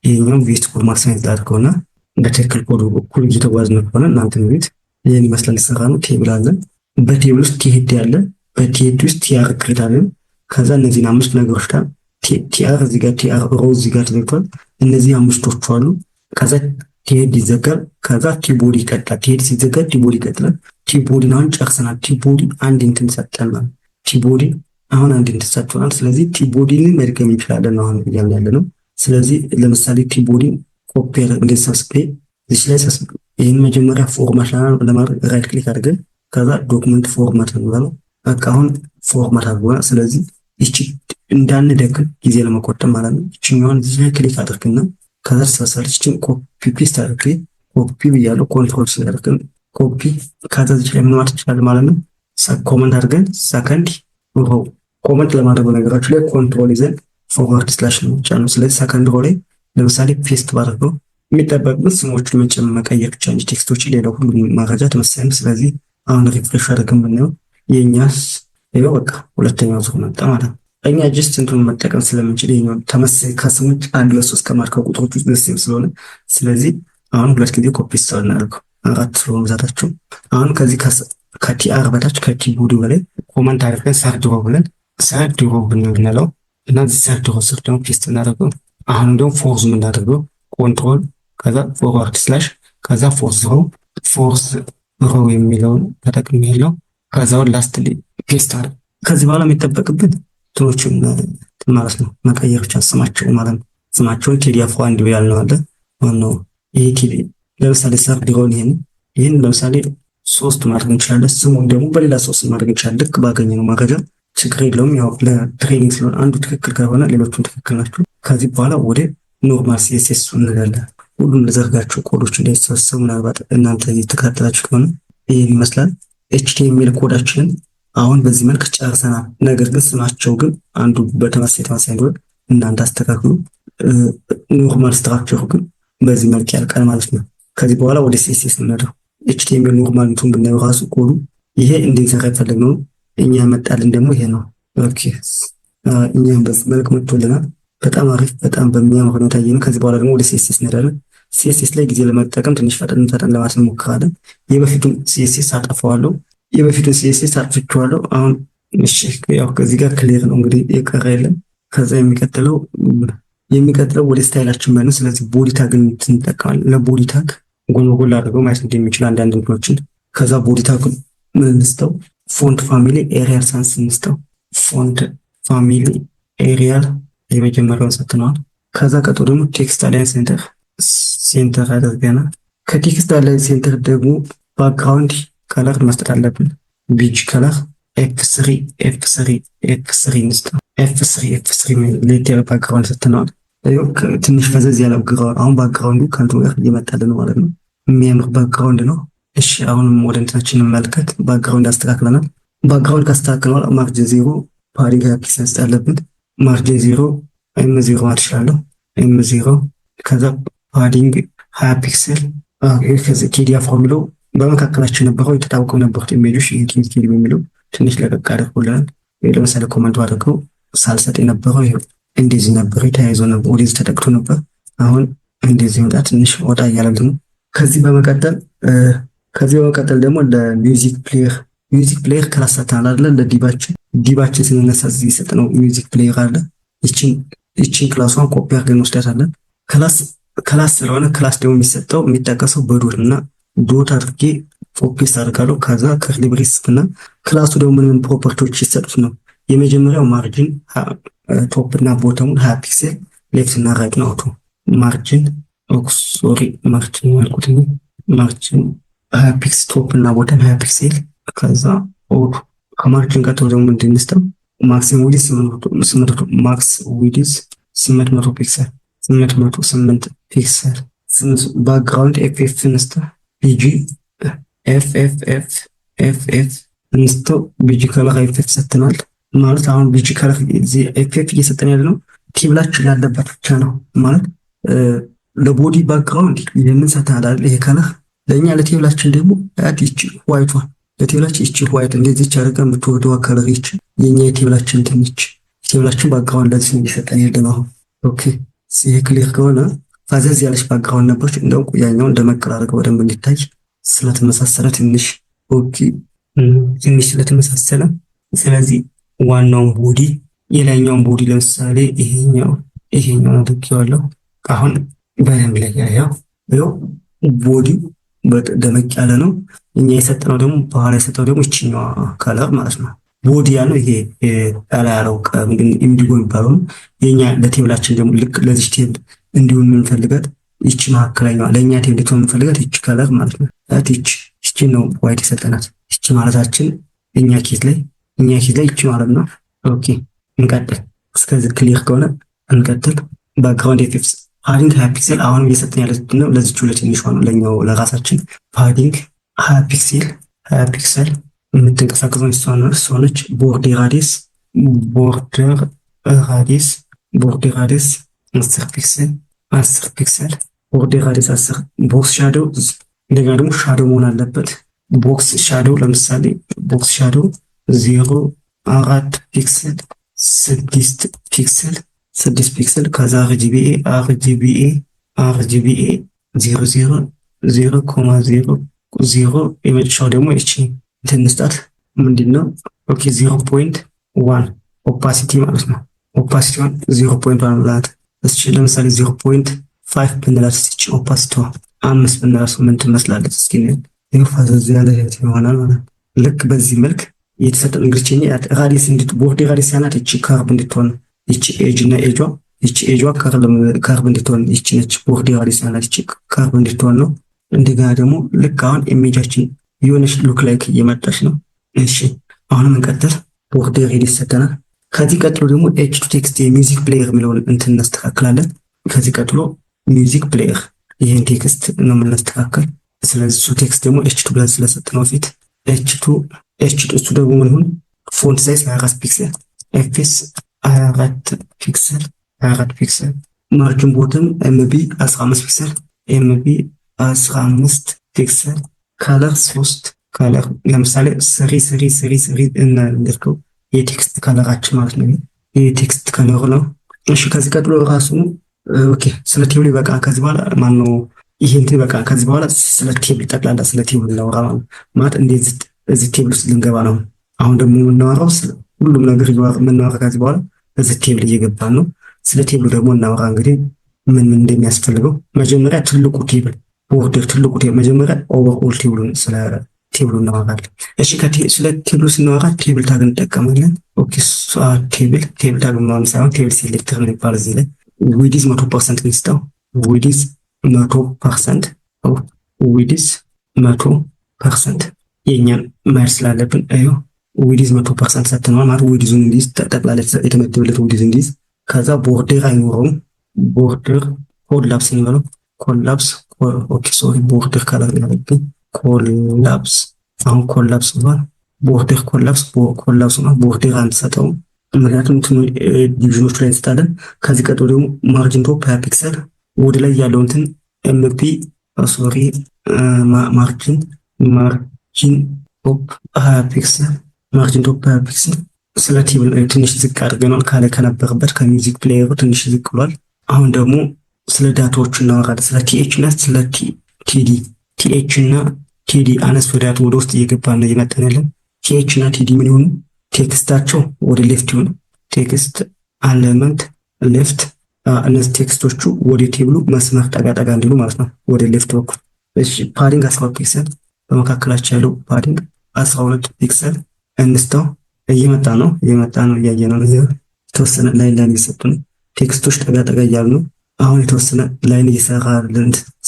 ይሄኛውን VS Code maximize ላድርገውና በትክክል ኮዱ እኩል እየተጓዝን ከሆነ እናንተ ቤት ይህን ይመስላል የሰራ ነው። Table አለን። በ table ውስጥ t-head ያለ፣ በ t-head ውስጥ tr create አለን። ከዛ እነዚህን አምስት ነገሮች ጋር tr እዚህ ጋር tr row እዚህ ጋር ተዘግቷል። እነዚህ አምስቶቹ አሉ። ከዛ t-head ይዘጋል። ከዛ tbody ይቀጥላል። T-head ሲዘጋ tbody ይቀጥላል። Tbody ን አሁን ጨርሰናል። Tbody አንድ እንትን ሰጠናል። Tbody አሁን አንድ እንትን ሰጥቶናል። ስለዚህ tbody ን መድገም እንችላለን አሁን እያልን ያለ ነው። ስለዚህ ለምሳሌ tbody ን copy እንደዚህ ሰብስቤ እዚህ ላይ ይህን መጀመሪያ format ለማድረግ right click አድርገን ከዛ document format እንበለው። በቃ አሁን format አድርጎናል። ስለዚህ ይቺ እንዳንደግም ጊዜ ለመቆጠብ ማለት ነው። ይችኛዋን እዚህ ላይ click አድርግና ከዛ ተሳሳለች። ይችን copy paste አድርጌ ኮፒ ብያለሁ። Control C አድርገን ኮፒ ከዛ እዚህ ላይ ምን ማለት እንችላለን ማለት ነው። Comment አድርገን second row comment ለማድረግ ነገራችሁ ላይ control ይዘን forward slash ነው ነው። ስለዚህ second row ላይ ለምሳሌ paste ባደርገው የሚጠበቅብን ስሞቹን መጨመር መቀየር ብቻ እንጂ text ኦችን ሌላው ሁሉ መረጃ ተመሳሳይ ነው። ስለዚህ አሁን refresh አድርገን ብናየው የእኛስ ይኸው በቃ ሁለተኛው ዙር መጣ ማለት ነው። እኛ just እንትኑን መጠቀም ስለምንችል ይኸኛው ተመሳሳይ ከስሞች አንድ ሁለት ሶስት ከማርከው ቁጥሮች ውስጥ the same ስለሆነ፣ ስለዚህ አሁን ሁለት ጊዜ ኮፒ እናደርገው አራት ስለሆኑ ብዛታቸው። አሁን ከዚህ ከ tr በታች ከ tbody በላይ comment አድርገን third row ብለን third row ብንለው እና እዚህ third row ስር ደግሞ paste እናደርገው። አሁን ደግሞ fourth የምናደርገው control ከዛ forward slash ከዛ fourth row፣ fourth row የሚለውን ተጠቅሜ ያለው ከዛውን last paste አለ። ከዚህ በኋላ የሚጠበቅብን እንትኖችን ማለት ነው መቀየር ብቻ ስማቸው ማለት ነው። ስማቸውን ቴዲ አፍሮ አንድ ያልነው አለ ማነው ይሄ ቴዲ ለምሳሌ third row ን ይህን ለምሳሌ ሶስት ማድረግ እንችላለን። ስሙን ደግሞ በሌላ ሶስት ማድረግ እንችላለን። ልክ ባገኘነው መረጃ ችግር የለውም። ያው ለ training ስለሆነ አንዱ ትክክል ከሆነ ሌሎቹም ትክክል ናቸው። ከዚህ በኋላ ወደ normal CSS እንላለን። ሁሉም ለዘርጋቸው ኮዶች እንዳይሰበሰቡ ምናልባት እናንተ የተከታተላችሁ ከሆነ ይህን ይመስላል። HTML ኮዳችንን አሁን በዚህ መልክ ጨርሰናል። ነገር ግን ስማቸው ግን አንዱ በተመሳሳይ ተመሳሳይ እንደሆነ እናንተ አስተካክሉ። Normal structure ኡ ግን በዚህ መልክ ያልቃል ማለት ነው። ከዚህ በኋላ ወደ CSS እንሄደው። HTML normal እንትን ብናየው ራሱ ኮዱ ይሄ እንድንሰራ የፈለግነው እኛ መጣልን ደግሞ ይሄ ነው። Okay፣ እኛም በዚህ መልክ መጥቶልናል። በጣም አሪፍ፣ በጣም በሚያምር ሁኔታ ነው። ከዚህ በኋላ ደግሞ ወደ CSS እንሄዳለን። CSS ላይ ጊዜ ለመጠቀም ትንሽ ፈጠን ፈጠን ለማለት እንሞክራለን። የበፊቱን CSS አጠፋዋለሁ። የበፊቱን CSS አጥፍቼዋለሁ። አሁን እሺ፣ ያው ከዚህ ጋር clear ነው እንግዲህ የቀረ የለም። ከዛ የሚቀጥለው ወደ style ኣችን ማለት ነው። ስለዚህ body tag እንጠቀማለን። ለ body tag ጎን በጎን አድርገው ማየት እንደሚችል አንዳንድ እንትኖችን። ከዛ body tag ምን እንስጠው? Font family Arial Sans እንስጠው። Font family Arial የመጀመሪያውን ሰጥነዋል። ከዛ ቀጥሎ ደግሞ text align center center አድርገናል። ከ text align center ደግሞ background color መስጠት አለብን። BG color F3 F3 F3 እንስጠው። F3 F3 ለየት ያለ background ሰጥተነዋል። ትንሽ ፈዘዝ ያለ background አሁን background ኡ ከእንትኑ ጋር እየመጣልን ማለት ነው። የሚያምር background ነው። እሺ፣ አሁንም ወደ እንትናችን እንመልከት። Background አስተካክለናል። Background ካስተካክለናል margin 0 padding pixel መስጠት አለብን። Margin 0 m 0 ማለት እችላለሁ። m 0 ከዛ padding 20 pixel። ቴዲ አፍሮ የሚለው በመካከላቸው የነበረው የተጣበቀው የነበሩት image ኦች ይሄ ቴዲ የሚለው ትንሽ ለቀቅ አድርጎልናል። ለምሳሌ comment አድርገው ሳልሰጥ የነበረው ይሄ እንደዚህ ነበር፣ ተያይዞ ነበር፣ ወደዚህ ተጠቅቶ ነበር። አሁን እንደዚህ መጣ፣ ትንሽ ወጣ እያለልን ነው። ከዚህ በመቀጠል ደግሞ ለ music player፣ music player class ሰጥተናል አይደለ? ለ div ኣችን div ኣችን ስንነሳ እዚህ የሰጠነው music player አለ። ይችን class ኧን copy አድርገን እንወስዳታለን። Class ስለሆነ class ደግሞ የሚሰጠው የሚጠቀሰው በ dot እና dot አድርጌ ኮፒ አድርጋለሁ። ከዛ curly brace እና class ኡ ደግሞ ምን ምን property ዎች ይሰጡት ነው። የመጀመሪያው margin top እና bottom ኡን 20 pixel፣ left እና right ነው auto። Margin, sorry, margin ያልኩት margin 20 pixel top እና bottom 20 pixel ከዛ auto። ከ margin ቀጥሎ ደግሞ ምንድን እንስጠው? Maximum width 800፣ max width 800 pixel፣ 808 pixel። Background FF እንስጠው፣ BG FF F F እንስጠው። BG color FF ሰጥተናል ማለት አሁን BG color FF እየሰጠን ያለ ነው። Table ኣችን ላለበት ብቻ ነው ማለት ለ body background ይህንን ሰተናል አይደል? ይሄ color ለእኛ ለ table ኣችን ደግሞ ይቺ white ቷ ለ table ኣችን ይቺ white እንደዚች አድርጋ የምትወርደዋ color ይቺ የኛ የ table ኣችን ትንች የ table ኣችን background ለዚህ ነው እየሰጠን ያለ ነው። አሁን okay፣ ይሄ clear ከሆነ ፈዘዝ ያለች background ነበረች። እንደውም ያኛውን ደመቅ አድርገው በደንብ እንዲታይ ስለተመሳሰለ ትንሽ፣ okay፣ ትንሽ ስለተመሳሰለ፣ ስለዚህ ዋናውን body የላይኛውን body ለምሳሌ ይሄኛውን አድርጌዋለሁ። አሁን በደንብ ላይ ያው ይኸው body ደመቅ ያለ ነው። እኛ የሰጠነው ደግሞ በኋላ የሰጠው ደግሞ ይችኛዋ color ማለት ነው። Body ያለው ይሄ ቀላ ያለው indigo የሚባለው ነው። የኛ ለ table ኣችን ደግሞ ልክ ለዚች table እንዲሁ የምንፈልጋት ይቺ መካከለኛዋ ለእኛ table የምንፈልጋት ይቺ color ማለት ነው። ይቺ ነው white የሰጠናት። ይቺ ማለታችን እኛ case ላይ ይቺ ማለት ነው። Okay፣ እንቀጥል። እስከዚህ clear ከሆነ እንቀጥል። Background fs padding 20 pixel አሁንም እየሰጠን ያለ ነው። ለዚቹ ለትንሿ ነው፣ ለኛው ለራሳችን padding 20 pixel፣ 20 pixel የምትንቀሳቀሰው እሷ ነች። Border radius 10 pixel፣ 10 pixel border radius 10። Box shadow እንደገና ደግሞ shadow መሆን አለበት። Box shadow ለምሳሌ box shadow 0 4 pixel፣ 6 pixel፣ 6 pixel። ከዛ RGBA RGBA RGBA 0 0 0,0 0። የመጨረሻው ደግሞ ይቺ እንትን እንስጣት ምንድን ነው? Okay፣ 0.1 opacity ማለት ነው። Opacity ዋን 0.1 ብላት እስኪ ለምሳሌ 0.5 ብንላት፣ እስኪ opacity ዋ 5 ብንላት ምን ትመስላለች? እስኪ ፈዘዝ ያለ ይሆናል ማለት ነው። ልክ በዚህ መልክ የተሰጠን እንግዲህ radius እንድት border radius ያናት ይቺ curve እንድትሆን ይቺ edge እና edge ዋ ይቺ edge ዋ curve እንድትሆን ይቺ ነች። Border radius ያናት ይቺ curve እንድትሆን ነው። እንደገና ደግሞ ልክ አሁን image ኣችን የሆነች look like እየመጣች ነው። እሺ፣ አሁንም እንቀጥል። Border radius ሰጠናል። ከዚህ ቀጥሎ ደግሞ H2 text የ music player የሚለውን እንትን እናስተካክላለን። ከዚህ ቀጥሎ music player ይህን text ነው የምናስተካከል። ስለዚህ እሱ text ደግሞ H2 ብለን ስለሰጠነው ፊት H2 H2 እሱ ደግሞ ምን ይሁን? Font size 24 pixel፣ fs 24 pixel፣ 24 pixel። Margin bottom mb 15 pixel፣ mb 15 pixel። Color 3 color ለምሳሌ three three three three እናደርገው የ text color ኣችን ማለት ነው። የ text color ኡ ነው። እሺ፣ ከዚህ ቀጥሎ ራሱ okay፣ ስለ table ይበቃ። ከዚህ በኋላ ማነው ይሄ እንትን ይበቃ። ከዚህ በኋላ ስለ table ጠቅላላ ስለ table እናወራ ማለት እንዴት እዚህ table ውስጥ ልንገባ ነው። አሁን ደግሞ የምናወራው ሁሉም ነገር የምናወራ ከዚህ በኋላ እዚህ table እየገባን ነው። ስለ table ኡ ደግሞ እናወራ እንግዲህ ምን ምን እንደሚያስፈልገው። መጀመሪያ ትልቁ table border ትልቁ table መጀመሪያ overall table ኡን ስለ table ኡ እናወራለን። እሺ፣ ስለ table ኡ ስናወራ table tag እንጠቀማለን። Okay፣ table tag ምናምን ሳይሆን table selector ነው የሚባለው። እዚህ ላይ width 100% እንስጠው። Width 100፣ width 100% የእኛን ማየት ስላለብን እዩ width 100% ሰጥተነዋል ማለት width ኡን እንዲይዝ ጠቅላላ የተመደበለት width እንዲይዝ። ከዛ border አይኖረውም። Border collapse እንበለው፣ collapse። Okay፣ sorry፣ border color ያለብኝ collapse። አሁን collapse ብሏል። Border collapse፣ collapse ነው። Border አንሰጠውም፣ ምክንያቱም division ኦቹ ላይ እንሰጣለን። ከዚህ ቀጥሎ ደግሞ margin top 20 pixel ወደ ላይ ያለው እንትን mp፣ sorry፣ margin top 20 pixel፣ margin top 20 pixel። ስለ table ትንሽ ዝቅ አድርገናል። ካላይ ከነበረበት ከ music player ኡ ትንሽ ዝቅ ብሏል። አሁን ደግሞ ስለ data ዎቹ እናወራለን። ስለ th እና ስለ td፣ th እና td አነስ ወደ ወደ ውስጥ እየገባ ነው እየመጣን ያለን። th እና td ምን ይሆኑ? Text ኣቸው ወደ left ይሆኑ። Text alignment left፣ እነዚህ text ኦቹ ወደ table ኡ መስመር ጠጋ ጠጋ እንዲሉ ማለት ነው፣ ወደ left በኩል። እሺ፣ padding 12 pixel፣ በመካከላቸው ያለው padding 12 pixel እንስተው። እየመጣ ነው፣ እየመጣ ነው፣ እያየ ነው። የተወሰነ line line እየሰጡ ነው። Text ኦች ጠጋ ጠጋ እያሉ ነው። አሁን የተወሰነ line እየሰራ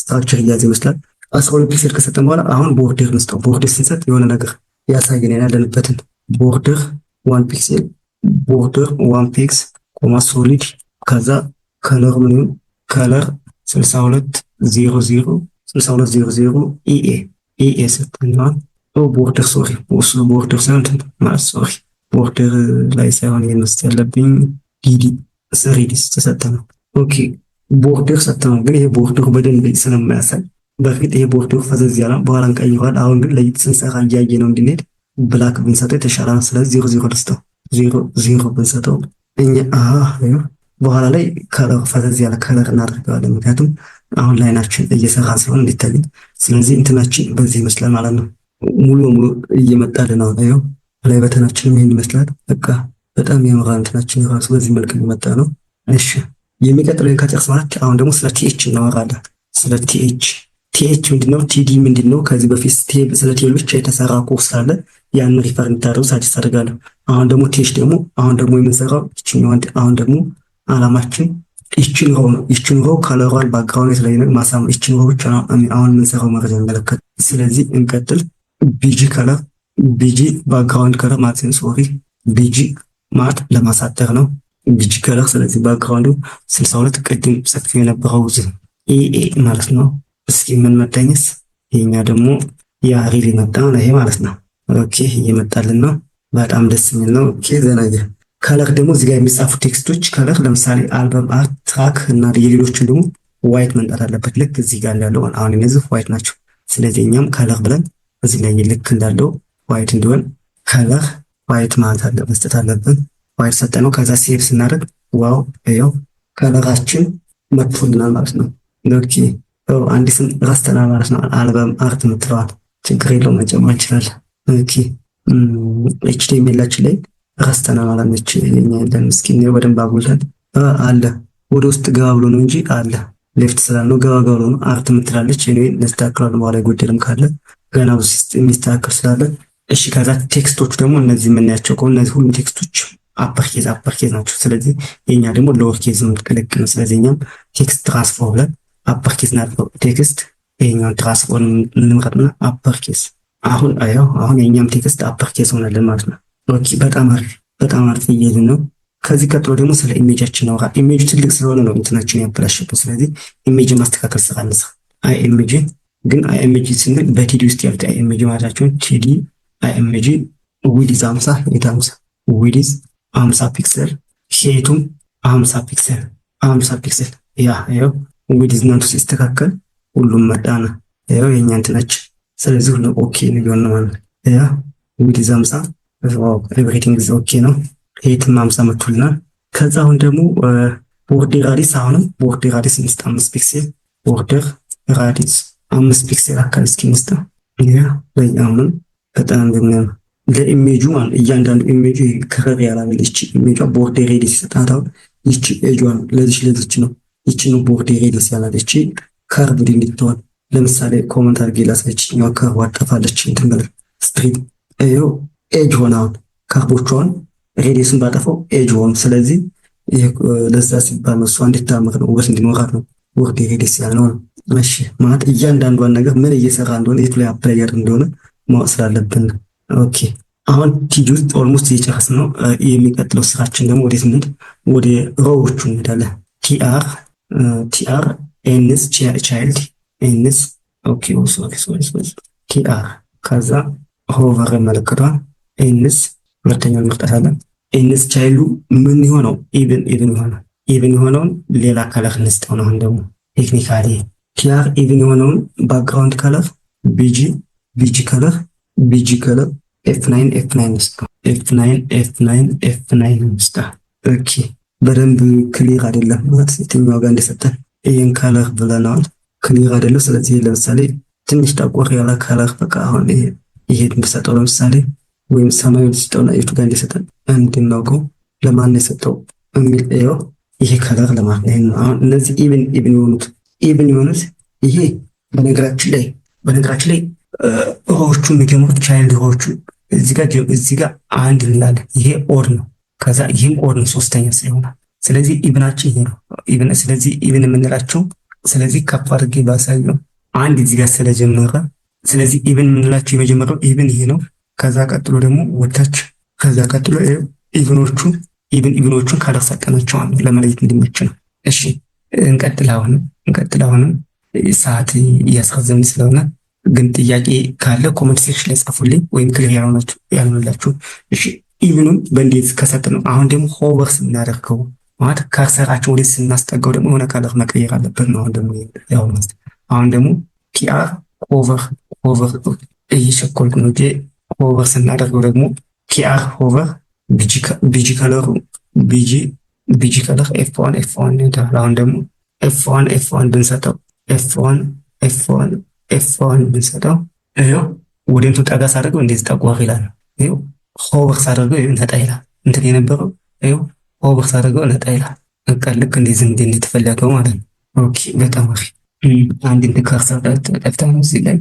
structure እያዘ ይመስላል። 12 pixel ከሰጠን በኋላ አሁን border እንስጠው። Border ስንሰጥ የሆነ ነገር ያሳየን ያለንበትን። Border 1 pixel፣ border 1 px comma solid። ከዛ color ምን ይሁን? Color 6200 6200 EA EA ሰጥተነዋል። Border፣ sorry፣ border ሳይሆን ማለት sorry፣ border ላይ ሳይሆን ይሄን መስጠት ያለብኝ DD radius ተሰጠ ነው። Okay, border ሰጥተነው፣ ግን ይሄ border ኡ በደንብ ስለማያሳይ፣ በፊት ይሄ border ኡ ፈዘዝ ያለ፣ በኋላ እንቀይረዋል። አሁን ግን ለይት ስንሰራ እያየ ነው እንድንሄድ black ብንሰጠው የተሻለ ነው። ስለዚህ 0 0 ልስጠው፣ 0 0 ብንሰጠው እኛ በኋላ ላይ color ፈዘዝ ያለ color እናደርገዋለን። ምክንያቱም አሁን line ኣችን እየሰራን ስለሆነ እንዲታይን። ስለዚህ እንትናችን በዚህ ይመስላል ማለት ነው። ሙሉ በሙሉ እየመጣልን ነው። ይኸው play button ኣችንም ይህን ይመስላል። በቃ በጣም ያምራል። እንትናችን ራሱ በዚህ መልክ እየመጣ ነው። እሺ፣ የሚቀጥለው ከጨርስ ማለት አሁን ደግሞ ስለ th እናወራለን። ስለ th። th ምንድነው? td ምንድነው? ከዚህ በፊት ስለ table ብቻ የተሰራ ኮርስ ስላለ ያን refer እንድታደርጉ suggest አደርጋለሁ። አሁን ደግሞ th ደግሞ አሁን ደግሞ የምንሰራው ይችኛዋን፣ አሁን ደግሞ አላማችን ይችን row ነው። ይችን row color ሯን፣ background የተለያዩ ነገር ማሳመር፣ ይችን row ብቻ ነው አሁን የምንሰራው መረጃ የሚመለከት። ስለዚህ እንቀጥል። bg color፣ bg background color ማለት ነው። Sorry, bg ማለት ለማሳጠር ነው። bg color፣ ስለዚህ background ኡ 62 ቅድም ጽፌ የነበረው AA ማለት ነው። እስኪ ምን መጣኝስ? ይሄኛ ደግሞ ያ real የመጣ ነው ይሄ ማለት ነው። Okay, እየመጣልን ነው። በጣም ደስ የሚል ነው። Okay, ዘናየ color ደግሞ እዚህ ጋር የሚጻፉ text ኦች color ለምሳሌ album art፣ track እና የሌሎችን ደግሞ white መምጣት አለበት። ልክ እዚህ ጋር እንዳለው አሁን እነዚህ white ናቸው። ስለዚህ እኛም color ብለን እዚህ ላይ ልክ እንዳለው white እንዲሆን color white ማለት አለ መስጠት አለብን። White ሰጠነው። ከዛ save ስናደርግ wow፣ ይኸው color ኣችን መጥቶልናል ማለት ነው። Okay, አንድ ስም ረስተናል ማለት ነው። Album art የምትለዋል ችግር የለውም፣ መጨመር እንችላለን። Okay, HTML ኣችን ላይ ረስተናል ማለት ነች። የለን እስኪ በደንብ አጉልተን አለ፣ ወደ ውስጥ ገባ ብሎ ነው እንጂ አለ፣ left ስላልነው ገባ ገባ ብሎ ነው። Art የምትላለች እኔ እናስተካክለዋለን። በኋላ የጎደልም ካለ ገና ብዙ የሚስተካከል ስላለ እሺ። ከዛ text ኦቹ ደግሞ እነዚህ የምናያቸው ከሆነ እነዚህ ሁሉም text ኦች upper case upper case ናቸው። ስለዚህ የኛ ደግሞ lower case የምትቀለቅል ነው። ስለዚህ እኛም text transform ብለን upper case እናድርገው። Text ይሄኛውን transform እንምረጥና upper case። አሁን አየው፣ አሁን የኛም text upper case ሆነልን ማለት ነው። Okay, በጣም አሪፍ፣ በጣም አሪፍ እየሄድን ነው። ከዚህ ቀጥሎ ደግሞ ስለ image ኣችን እናውራ። ኢሜጁ ትልቅ ስለሆነ ነው እንትናችን ያበላሸብን። ስለዚህ image ማስተካከል ስራ እንስራ። img ግን img ስንል በ td ውስጥ ያሉት img ማለታቸውን td img width 50 height 50፣ width 50 pixel፣ height ኡም 50 pixel፣ 50 pixel። ያ ይኸው width እናንቱ ሲስተካከል ሁሉም መጣና ይኸው የኛ እንትናችን። ስለዚህ ሁሉም okay ነው ማለት ያ width 50፣ everything is okay ነው። Height ም 50 መቶልናል። ከዛ አሁን ደግሞ border radius፣ አሁንም border radius እንስጥ፣ 5 pixel፣ border radius 5 pixel አካባቢ እስኪ እንስጥ። ያ አሁንም በጣም የሚያምር ለ image ኡ ማለት እያንዳንዱ image ኡ ከረር ያላለ ይቺ image ኧ border radius ይሰጣት። አሁን ይቺ ኤጇ ነው፣ ለዚች ነው፣ ይቺ ነው border radius ያላት፣ ይቺ curve እንድትሆን። ለምሳሌ comment አድርጌ ላሳይች። ይችኛዋ curve አጠፋለች እንትን ብለን strip ይኸው edge ሆነ። አሁን curve ኦቿን radius ኡን ባጠፈው edge ሆኑ። ስለዚህ ለዛ ሲባል ነው፣ እሷ እንድታምር ነው፣ ውበት እንዲኖራት ነው border radius ያልነው ነው። እሺ፣ ማለት እያንዳንዷን ነገር ምን እየሰራ እንደሆነ፣ የቱ ላይ apply እያደረግን እንደሆነ ማወቅ ስላለብን። Okay, አሁን td ውስጥ almost እየጨረስን ነው። የሚቀጥለው ስራችን ደግሞ ወዴት እንሂድ? ወደ row ዎቹ እንሄዳለን። tr tr nth child nth፣ okay, sorry, sorry, sorry፣ tr ከዛ hover መለከቷል nth ሁለተኛውን እንመርጣታለን። Nth child ኡ ምን የሆነው even even ይሆናል። Even የሆነውን ሌላ color እንስጠው ነው። አሁን ደግሞ technically tr even የሆነውን background color bg bg color bg color F9 F9 እንስጠው። F9 F9 F9 እንስጠው። Okay, በደንብ clear አይደለም ማለት የትኛው ጋር እንደሰጠን ይህን color ብለነዋል። Clear አይደለም። ስለዚህ ለምሳሌ ትንሽ ጠቆር ያለ color በቃ አሁን ይሄ ብሰጠው ለምሳሌ ወይም ሰማያዊ ስጠውና የቱ ጋር እንደሰጠን እንድናውቀው፣ ለማን የሰጠው የሚል፣ ይኸው ይሄ color ለማለት ነው። አሁን እነዚህ even even የሆኑት ይሄ በነገራችን ላይ row ዎቹ የሚጀምሩት child row ዎቹ እዚህ ጋር አንድ እንላለን። ይሄ odd ነው። ከዛ ይህም odd ነው፣ ሶስተኛ ስለሆነ ስለዚህ even ኣችን ይሄ ነው። Even ስለዚህ even የምንላቸው፣ ስለዚህ ከፍ አድርጌ ባሳየው አንድ እዚህ ጋር ስለጀመረ፣ ስለዚህ even የምንላቸው የመጀመሪያው even ይሄ ነው። ከዛ ቀጥሎ ደግሞ ወታች፣ ከዛ ቀጥሎ even ኦቹ even even ኦቹን color ሰጠናቸው ለመለየት እንዲመች ነው። እሺ፣ እንቀጥል። አሁንም እንቀጥል። አሁንም ሰዓት እያስረዘምን ስለሆነ ግን ጥያቄ ካለ comment section ላይ ጻፉልኝ፣ ወይም clear ያልሆነላችሁ። እሺ፣ even ኡን በእንዴት ከሰጥ ነው። አሁን ደግሞ hover ስናደርገው ማለት cursor ኣችን ወደዚህ ስናስጠጋው ደግሞ የሆነ color መቀየር አለበት ነው። አሁን ደግሞ ያው አሁን ደግሞ tr hover፣ hover እየቸኮልኩ ነው። Hover ስናደርገው ደግሞ tr hover bg color ኡ bg color F1 F1 ይታል። አሁን ደግሞ F1 F1 ብንሰጠው፣ F1 F1 F1 ብንሰጠው፣ ይኸው ወደ እንትን ጠጋ ሳደርገው እንደዚህ ጠቆር ይላል። ይኸው hover ሳደርገው ይኸው ነጣ ይላል። እንትን የነበረው ይኸው hover ሳደርገው ነጣ ይላል። በቃ ልክ እንደዚህ እንደተፈለገው ማለት ነው። Okay፣ በጣም አሪፍ። አንድ እንትን cursor ጠፍታ ነው እዚህ ላይ።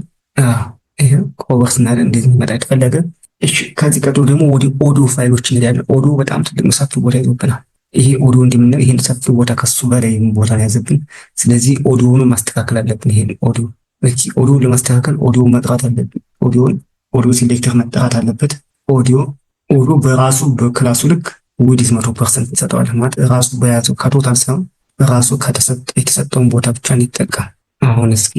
ይኸው hover ስናደርግ እንደዚህ መጣ የተፈለገ። እሺ፣ ከዚህ ቀጥሎ ደግሞ ወደ ኦዲዮ ፋይሎች እንሄዳለን። ኦዲዮ በጣም ትልቅ ሰፊ ቦታ ይዞብናል። ይሄ ኦዲዮ እንደምናየው ይሄን ሰፊ ቦታ ከሱ በላይ ቦታ ነው ያዘብን። ስለዚህ ኦዲዮውን ማስተካከል አለብን። ይሄን ኦዲዮ፣ እቺ ኦዲዮ ለማስተካከል ኦዲዮ መጥራት አለብን። ኦዲዮን audio selector መጠራት አለበት። Audio በራሱ በ class ኡ ልክ width 100% እንሰጠዋለን። ማለት ራሱ በያዘው ከ total ሳይሆን በራሱ የተሰጠውን ቦታ ብቻ እንዲጠቀም። አሁን እስኪ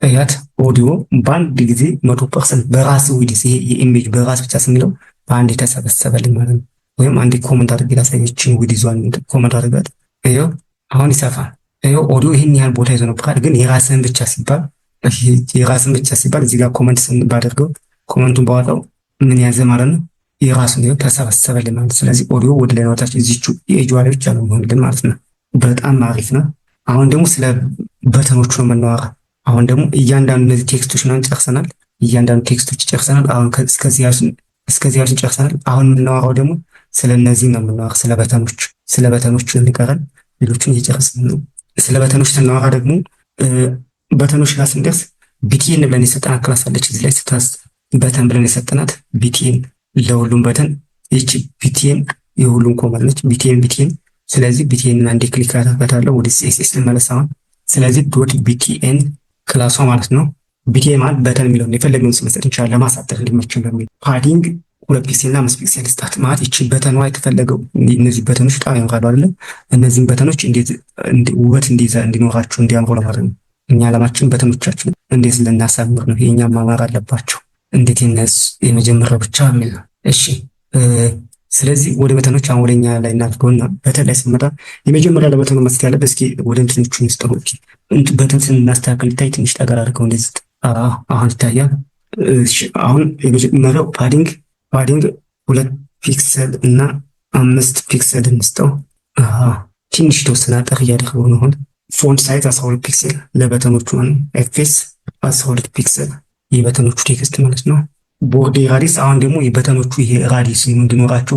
እያት፣ ኦዲዮ በአንድ ጊዜ 100% በራሱ width፣ ይሄ የ image በራስ ብቻ ስንለው በአንድ የተሰበሰበልን ማለት ነው። ወይም አንድ comment አድርጌ ላሳየችን፣ width ኧን comment አድርጋት። ይኸው አሁን ይሰፋል። ይኸው ኦዲዮ ይህን ያህል ቦታ ይዞ ነበር። ግን የራስን ብቻ ሲባል እዚህ ጋር comment ባደርገው፣ comment ኡን ባወጣው ምን ያዘ ማለት ነው? የራሱን ይኸው ተሰበሰበልን ማለት ነው። ስለዚህ ኦዲዮ ወደ ላይ ወታች እዚቹ የኤጅ ላይ ብቻ ነው የሚሆንልን ማለት ነው። በጣም አሪፍ ነው። አሁን ደግሞ ስለ button ኦቹ ነው የምናወራ። አሁን ደግሞ እያንዳንዱ እነዚህ text ኦች ምናምን ጨርሰናል። እያንዳንዱ text ኦች ጨርሰናል። አሁን እስከዚህ ያሉትን ጨርሰናል። አሁን የምናወራው ደግሞ ስለ እነዚህ ነው የምናወራ፣ ስለ button ኦች፣ ስለ button ኦች ነው የሚቀረን። ሌሎቹን እየጨረስን ነው። ስለ button ኦች ስናወራ ደግሞ button ኦች ጋር ስንደርስ btn ብለን የሰጠናት class አለች። እዚህ ላይ ስታስ button ብለን የሰጠናት btn ለሁሉም button፣ ይቺ btn የሁሉም common ነች። btn btn፣ ስለዚህ btn አንዴ click አደርጋታለሁ። ወደ CSS ልመለስ አሁን። ስለዚህ dot btn class ኧ ማለት ነው። btn ማለት button የሚለውን የፈለግነውን ስም መስጠት እንችላለን ለማሳጠር እንዲመችን በሚል። Padding 2 pixel እና 5 pixel ስጣት። ማለት ይቺ button ኗ የተፈለገው እነዚህ button ኦች በጣም ያምራሉ አይደለ? እነዚህን button ኦች እንዴት ውበት እንዲኖራቸው፣ እንዲያምሩ ለማድረግ ነው። እኛ ዓላማችን button ኦቻችን እንዴት ልናሳምር ነው። የእኛ ማማር አለባቸው። እንዴት የነሱ የመጀመሪያው ብቻ የሚል ነው። እሺ፣ ስለዚህ ወደ button ኦች አሁን ወደኛ ላይ እናድርገውና button ላይ ስንመጣ የመጀመሪያ ለ button ኡ መስጠት ያለበት፣ እስኪ ወደ እንትኖቹ እንስጠው። Button ስናስተካክል ይታይ፣ ትንሽ ጠገር አድርገው እንደዚህ፣ አሁን ይታያል። አሁን የመጀመሪያው padding 2 pixel እና 5 pixel እንስጠው። ትንሽ የተወሰነ አጠር እያደረገው ነው። አሁን font size 12 pixel ለ button ኦቹ፣ fs 12 pixel የ button ኦቹ text ማለት ነው። Border radius፣ አሁን ደግሞ የ button ኦቹ ይሄ radius እንዲኖራቸው፣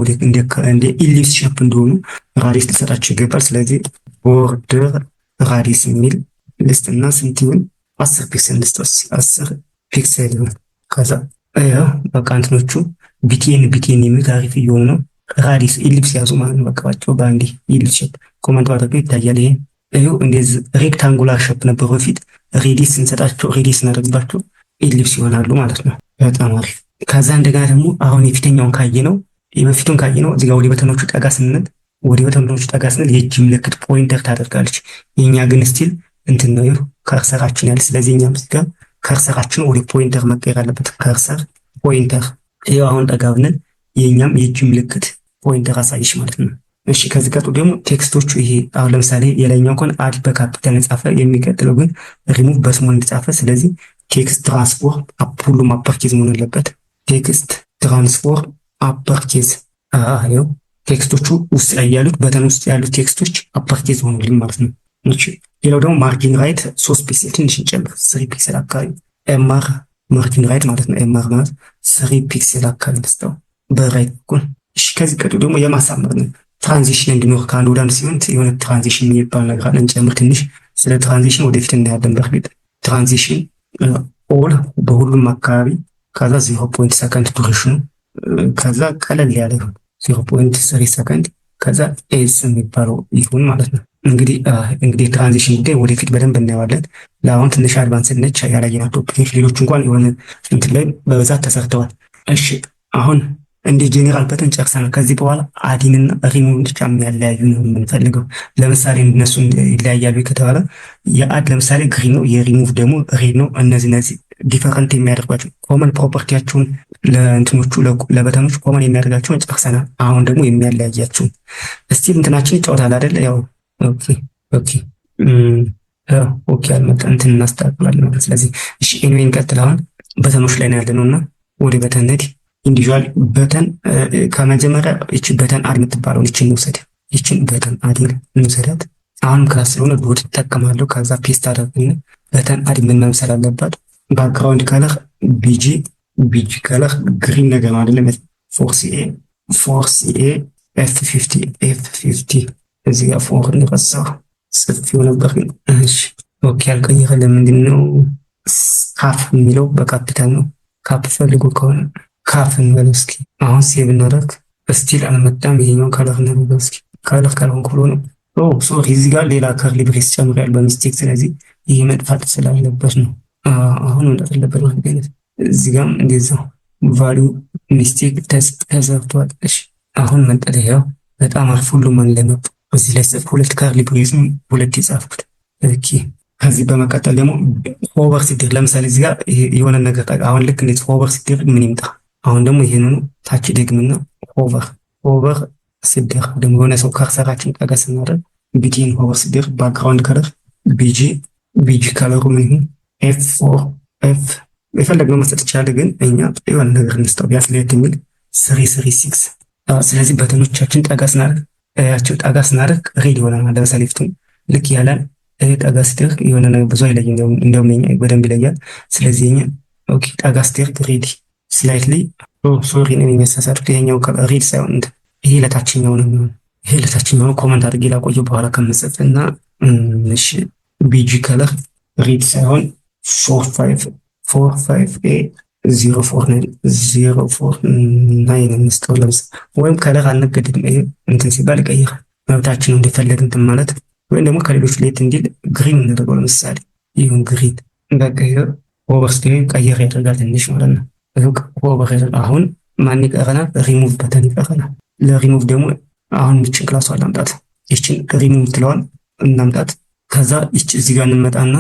እንደ ellipse shape እንደሆኑ radius ሊሰጣቸው ይገባል። ስለዚህ border radius የሚል ልስጥና ስንት ይሁን? 10 pixel ልስጠው፣ 10 pixel ይሁን። ከዛ በቃ እንትኖቹ btn btn የሚሉት አሪፍ እየሆኑ ነው። Radius ellipse ያዙ ማለት ነው። በቃ ባቸው በአንዴ ellipse shape comment ባደርገው ይታያል። ይሄ ይኸው እንደዚህ rectangular shape ነበሩ በፊት፣ radius ስንሰጣቸው፣ radius ስናደርግባቸው ellipse ይሆናሉ ማለት ነው። በጣም አሪፍ። ከዛ እንደገና ደግሞ አሁን የፊተኛውን ካየ ነው፣ የበፊቱን ካየ ነው፣ እዚጋ ወደ button ኦቹ ጠጋ ስንል የእጅ ምልክት pointer ታደርጋለች። የእኛ ግን still እንትን ነው cursor ኣችን ያለ። ስለዚህ እኛም እዚህ ጋር cursor ኣችን ወደ pointer መቀየር አለበት። Cursor pointer፣ ይኸው አሁን ጠጋ ብንል የእኛም የእጅ ምልክት pointer አሳየች ማለት ነው። እሺ፣ ከዚህ ቀጥሎ ደግሞ text ኦቹ፣ ይሄ አሁን ለምሳሌ የላይኛው እንኳን add በ ካፒታል የጻፈ፣ የሚቀጥለው ግን ሪሙቭ በስሞል እንደጻፈ፣ ስለዚህ text transform ሁሉም upper case መሆን አለበት። Text transform upper case፣ ይኸው text ኦቹ ውስጥ ላይ ያሉት፣ button ውስጥ ያሉት text ኦች upper case ሆኑልን ማለት ነው። እሺ፣ ሌላው ደግሞ margin right 3 pixel ትንሽ እንጨምር፣ 3 pixel አካባቢ mr margin right ማለት ነው። mr ማለት 3 pixel አካባቢ ልስጠው በ right በኩል። እሺ፣ ከዚህ ቀጥሎ ደግሞ የማሳመር ነው። Transition እንዲኖር ከአንድ ወደ አንድ ሲሆን የሆነ transition የሚባል ነገር አለ። እንጨምር ትንሽ፣ ስለ transition ወደፊት እናያለን። በእርግጥ transition all በሁሉም አካባቢ፣ ከዛ 0. Second duration ኑ፣ ከዛ ቀለል ያለ ይሁን 0.3 ሰከንድ፣ ከዛ ease የሚባለው ይሁን ማለት ነው። እንግዲህ transition ጉዳይ ወደፊት በደንብ እናየዋለን። ለአሁን ትንሽ advance ነች ያላየናት topic ኦች፣ ሌሎች እንኳን የሆነ እንትን ላይ በብዛት ተሰርተዋል። እሺ፣ አሁን እንደ general button ጨርሰናል። ከዚህ በኋላ አዲንና ሪሙቭ ብቻ የሚያለያዩ ነው የምንፈልገው። ለምሳሌ እነሱ ይለያያሉ ከተባለ የ add ለምሳሌ green ነው፣ የሪሙቭ ደግሞ red ነው። እነዚህ Different የሚያደርጓቸው common property ያቸውን ለእንትኖቹ ለ button ኦች common የሚያደርጋቸውን ጨርሰናል። አሁን ደግሞ የሚያለያያቸውን still እንትናችን ይጫወታል አይደለ? ያው okay አልመጣ እንትን እናስተካክላለን። ስለዚህ እሺ anyway እንቀጥል። አሁን button ኦች ላይ ነው ያለነው እና ወደ button ነድ individual button ከመጀመሪያ ይቺ button add የምትባለውን ይችን እንውሰድ። ይችን button add እንውሰዳት። አሁንም class ስለሆነ dot እጠቀማለሁ። ከዛ paste አደርግና button add ምን መምሰል አለባት? Background color BG color green ነገር ነው አይደለም? 4CA 4CA F50 F50። እዚህ ጋር four እንረሳው ጽፌው ነበር ግን እሺ okay ያልቀየረ ለምንድን ነው? ካፍ የሚለው በካፒታል ነው። ካፕ ፈልጎ ከሆነ ካፍ እንበለው እስኪ። አሁን save እናደርግ። Still አልመጣም። ይሄኛውን color እናደርገው እስኪ። Color ካልሆንኩ ብሎ ነው። Oh sorry፣ እዚህ ጋር ሌላ curly brace ጨምሬያለሁ በ mistake። ስለዚህ ይህ መጥፋት ስላለበት ነው። አሁን መምጣት አለበት ማለት እዚህ ጋርም እንደዛው value mistake ተዘርቷል። እሺ አሁን መጠለ ያው በጣም አሪፍ፣ ሁሉም አንድ ላይ መጡ። እዚህ ላይ ጽፍ ሁለት curly brace ሁለት የጻፍኩት። Okay ከዚህ በመቀጠል ደግሞ hover ሲደረግ ለምሳሌ እዚህ ጋር የሆነ ነገር አሁን ልክ እንደዚህ hover ሲደረግ ምን ይምጣ? አሁን ደግሞ ይህንኑ ታች ደግምና hover ሲደረግ ደግሞ የሆነ ሰው cursor ኣችን ጠጋ ስናደርግ btn hover ሲደረግ background color BG color ኡ ምን ይሁን? F four F የፈለግነው መስጠት ይችላል፣ ግን እኛ የሆነ ነገር እንስጠው ቢያንስ ለየት የሚል 3 3 6። ስለዚህ button ኦቻችን ጠጋ ስናደርግ ያቸው ጠጋ ስናደርግ red ይሆናል። ለምሳሌ ፊቱን ልክ ያላል ጠጋ ሲደርግ የሆነ ነገር ብዙ አይለይም፣ እንደውም የኛ በደንብ ይለያል። ስለዚህ የኛ okay ጠጋ ሲደርግ red slightly፣ sorry ነው የሚመሳሳት፣ ይሄኛው red ሳይሆን ይሄ ለታችኛው ነው የሚሆነው። ይሄ ለታችኛው ነው። Comment አድርጌ ላቆየው በኋላ ከምጽፍ እና እሺ BG color red ሳይሆን 4 5 4 5 A 0 4 9 0 4 9 እንስጠው። ለምሳሌ ወይም color አንገድድም። ይሄ እንትን ሲባል ይቀይራል። መብታችን እንደፈለግ እንትን ማለት ወይም ደግሞ ከሌሎች ለየት እንዲል green እናደርገው። ለምሳሌ ይሁን green በቃ hover ስትል ቀየር ያደርጋል ትንሽ ማለት ነው። Hover አሁን ማን ይቀረናል? ሪሙቭ በተን ይቀረናል። ለሪሙቭ ደግሞ አሁን ይችን class ኧን ላምጣት። ይችን ሪሙቭ ትለዋል እናምጣት። ከዛ ይች እዚህ ጋር እንመጣና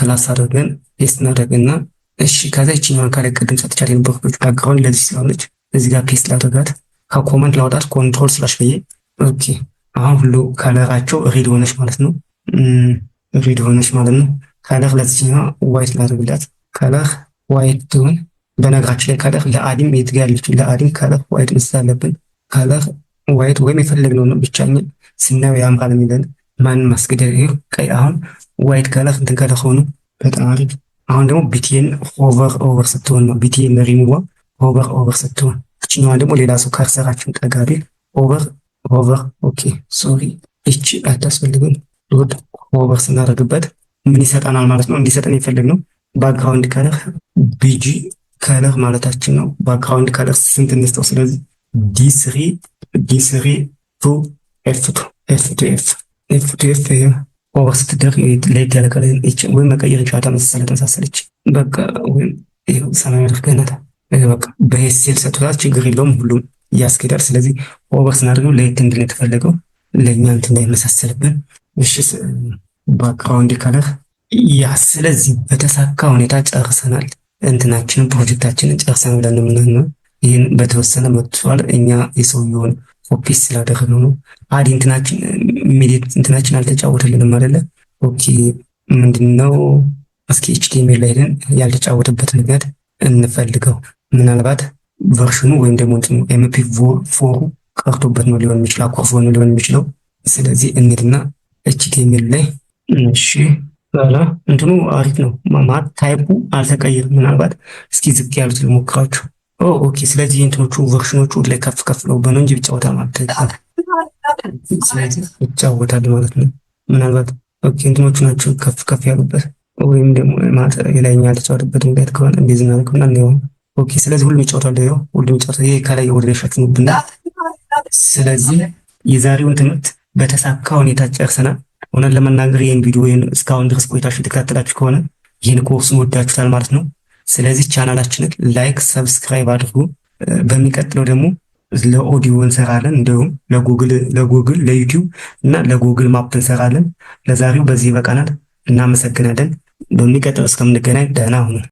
class አድርገን paste እናደርግና እሺ ከዛ ይችኛዋን ካለ ቅድም ሰጥቻት የነበርኩት background ለዚህ ስለሆነች እዚህ ጋር paste ላድርጋት። ከ comment ላውጣት control slash ብዬ። Okay አሁን ሁሉ color ኣቸው red ሆነች ማለት ነው። Red ሆነች ማለት ነው። Color ለዚህኛዋ white ላድርግላት። Color white ትሁን። በነገራችን ላይ color ለ add ም የት ጋር ያለችው ለ add ም color white መስጠት አለብን። Color white ወይም የፈለግነው ነው ብቻ ስናየው ያምራል የሚለን ማንም ማስገደድ። ይሄ ቀይ አሁን white color እንትን color ሆኑ በጣም አሪፍ። አሁን ደግሞ ቢቲኤን ሆቨር ኦቨር ስትሆን ነው። ቢቲኤን ሪሙቫ ሆቨር ኦቨር ስትሆን እችኛዋ ደግሞ ሌላ ሰው cursor ኣችን ጠጋ ቢል hover hover okay sorry እቺ አታስፈልግም። Dot hover ስናደርግበት ምን ይሰጠናል ማለት ነው? እንዲሰጠን የፈለግነው background color BG color ማለታችን ነው። Background color ስንት እንስጠው? ስለዚህ D3 D3 2 F 2 F 2 F F 2 F hover ስትደርግ ለየት ያለ color ወይም መቀየር እንችላለን። ተመሳሰለ ተመሳሰለች በቃ ወይም ይኸው ሰማያዊ አድርገናታል። በቃ በ HSL ሰጥቶታል። ችግር የለውም ሁሉም ያስኬዳል። ስለዚህ hover ስናደርገው ለየት እንድል የተፈለገው ለእኛ እንትን እንዳይመሳሰልብን። እሺ background color yeah ስለዚህ በተሳካ ሁኔታ ጨርሰናል። እንትናችንን ፕሮጀክታችንን ጨርሰናል ብለን የምናምነው ይህን በተወሰነ መጥቷል። እኛ የሰውየውን ኮፒ ስላደረግነው ነው። Add እንትናችን immediate እንትናችን አልተጫወተልንም አይደለ? Okay ምንድነው? እስኪ HTML ላይ ሄደን ያልተጫወተበት ምክንያት እንፈልገው። ምናልባት version ኑ ወይም ደግሞ እንትኑ MP4 ኡ ቀርቶበት ነው ሊሆን የሚችለው፣ አኩርፎ ነው ሊሆን የሚችለው። ስለዚህ እንሂድና HTML ላይ እሺ በኋላ እንትኑ አሪፍ ነው ማለት type ኡ አልተቀየርም። ምናልባት እስኪ ዝቅ ያሉት ልሞክራችሁ። Okay ስለዚህ እንትኖቹ version ኖቹ ላይ ከፍ ከፍ ነው በነው እንጂ ይጫወታል ማለት ነው። ስለዚህ ይጫወታል ማለት ነው። ምናልባት okay እንትኖቹ ናቸው ከፍ ከፍ ያሉበት ወይም ደግሞ ማለት የላይኛ ያልተጫወተበት ምክንያት ከሆነ እንደዚህ እናደርገውና እንየው። Okay ስለዚህ ሁሉም ይጫወታል። ይኸው ሁሉም ይጫወታል። ይሄ ከላይ ወደ ላይ ሸፍኖብናል። ስለዚህ የዛሬውን ትምህርት በተሳካ ሁኔታ ጨርሰናል። እውነት ለመናገር ይህን ቪዲዮ እስካሁን ድረስ ቆይታችሁ የተከታተላችሁ ከሆነ ይህን ኮርሱን ወዳችሁታል ማለት ነው። ስለዚህ ቻናላችንን like፣ subscribe አድርጉ። በሚቀጥለው ደግሞ ለኦዲዮ እንሰራለን። እንዲሁም ለጉግል ለ YouTube እና ለ Google Map እንሰራለን። ለዛሬው በዚህ ይበቃናል። እናመሰግናለን። በሚቀጥለው እስከምንገናኝ ደህና ሁኑ።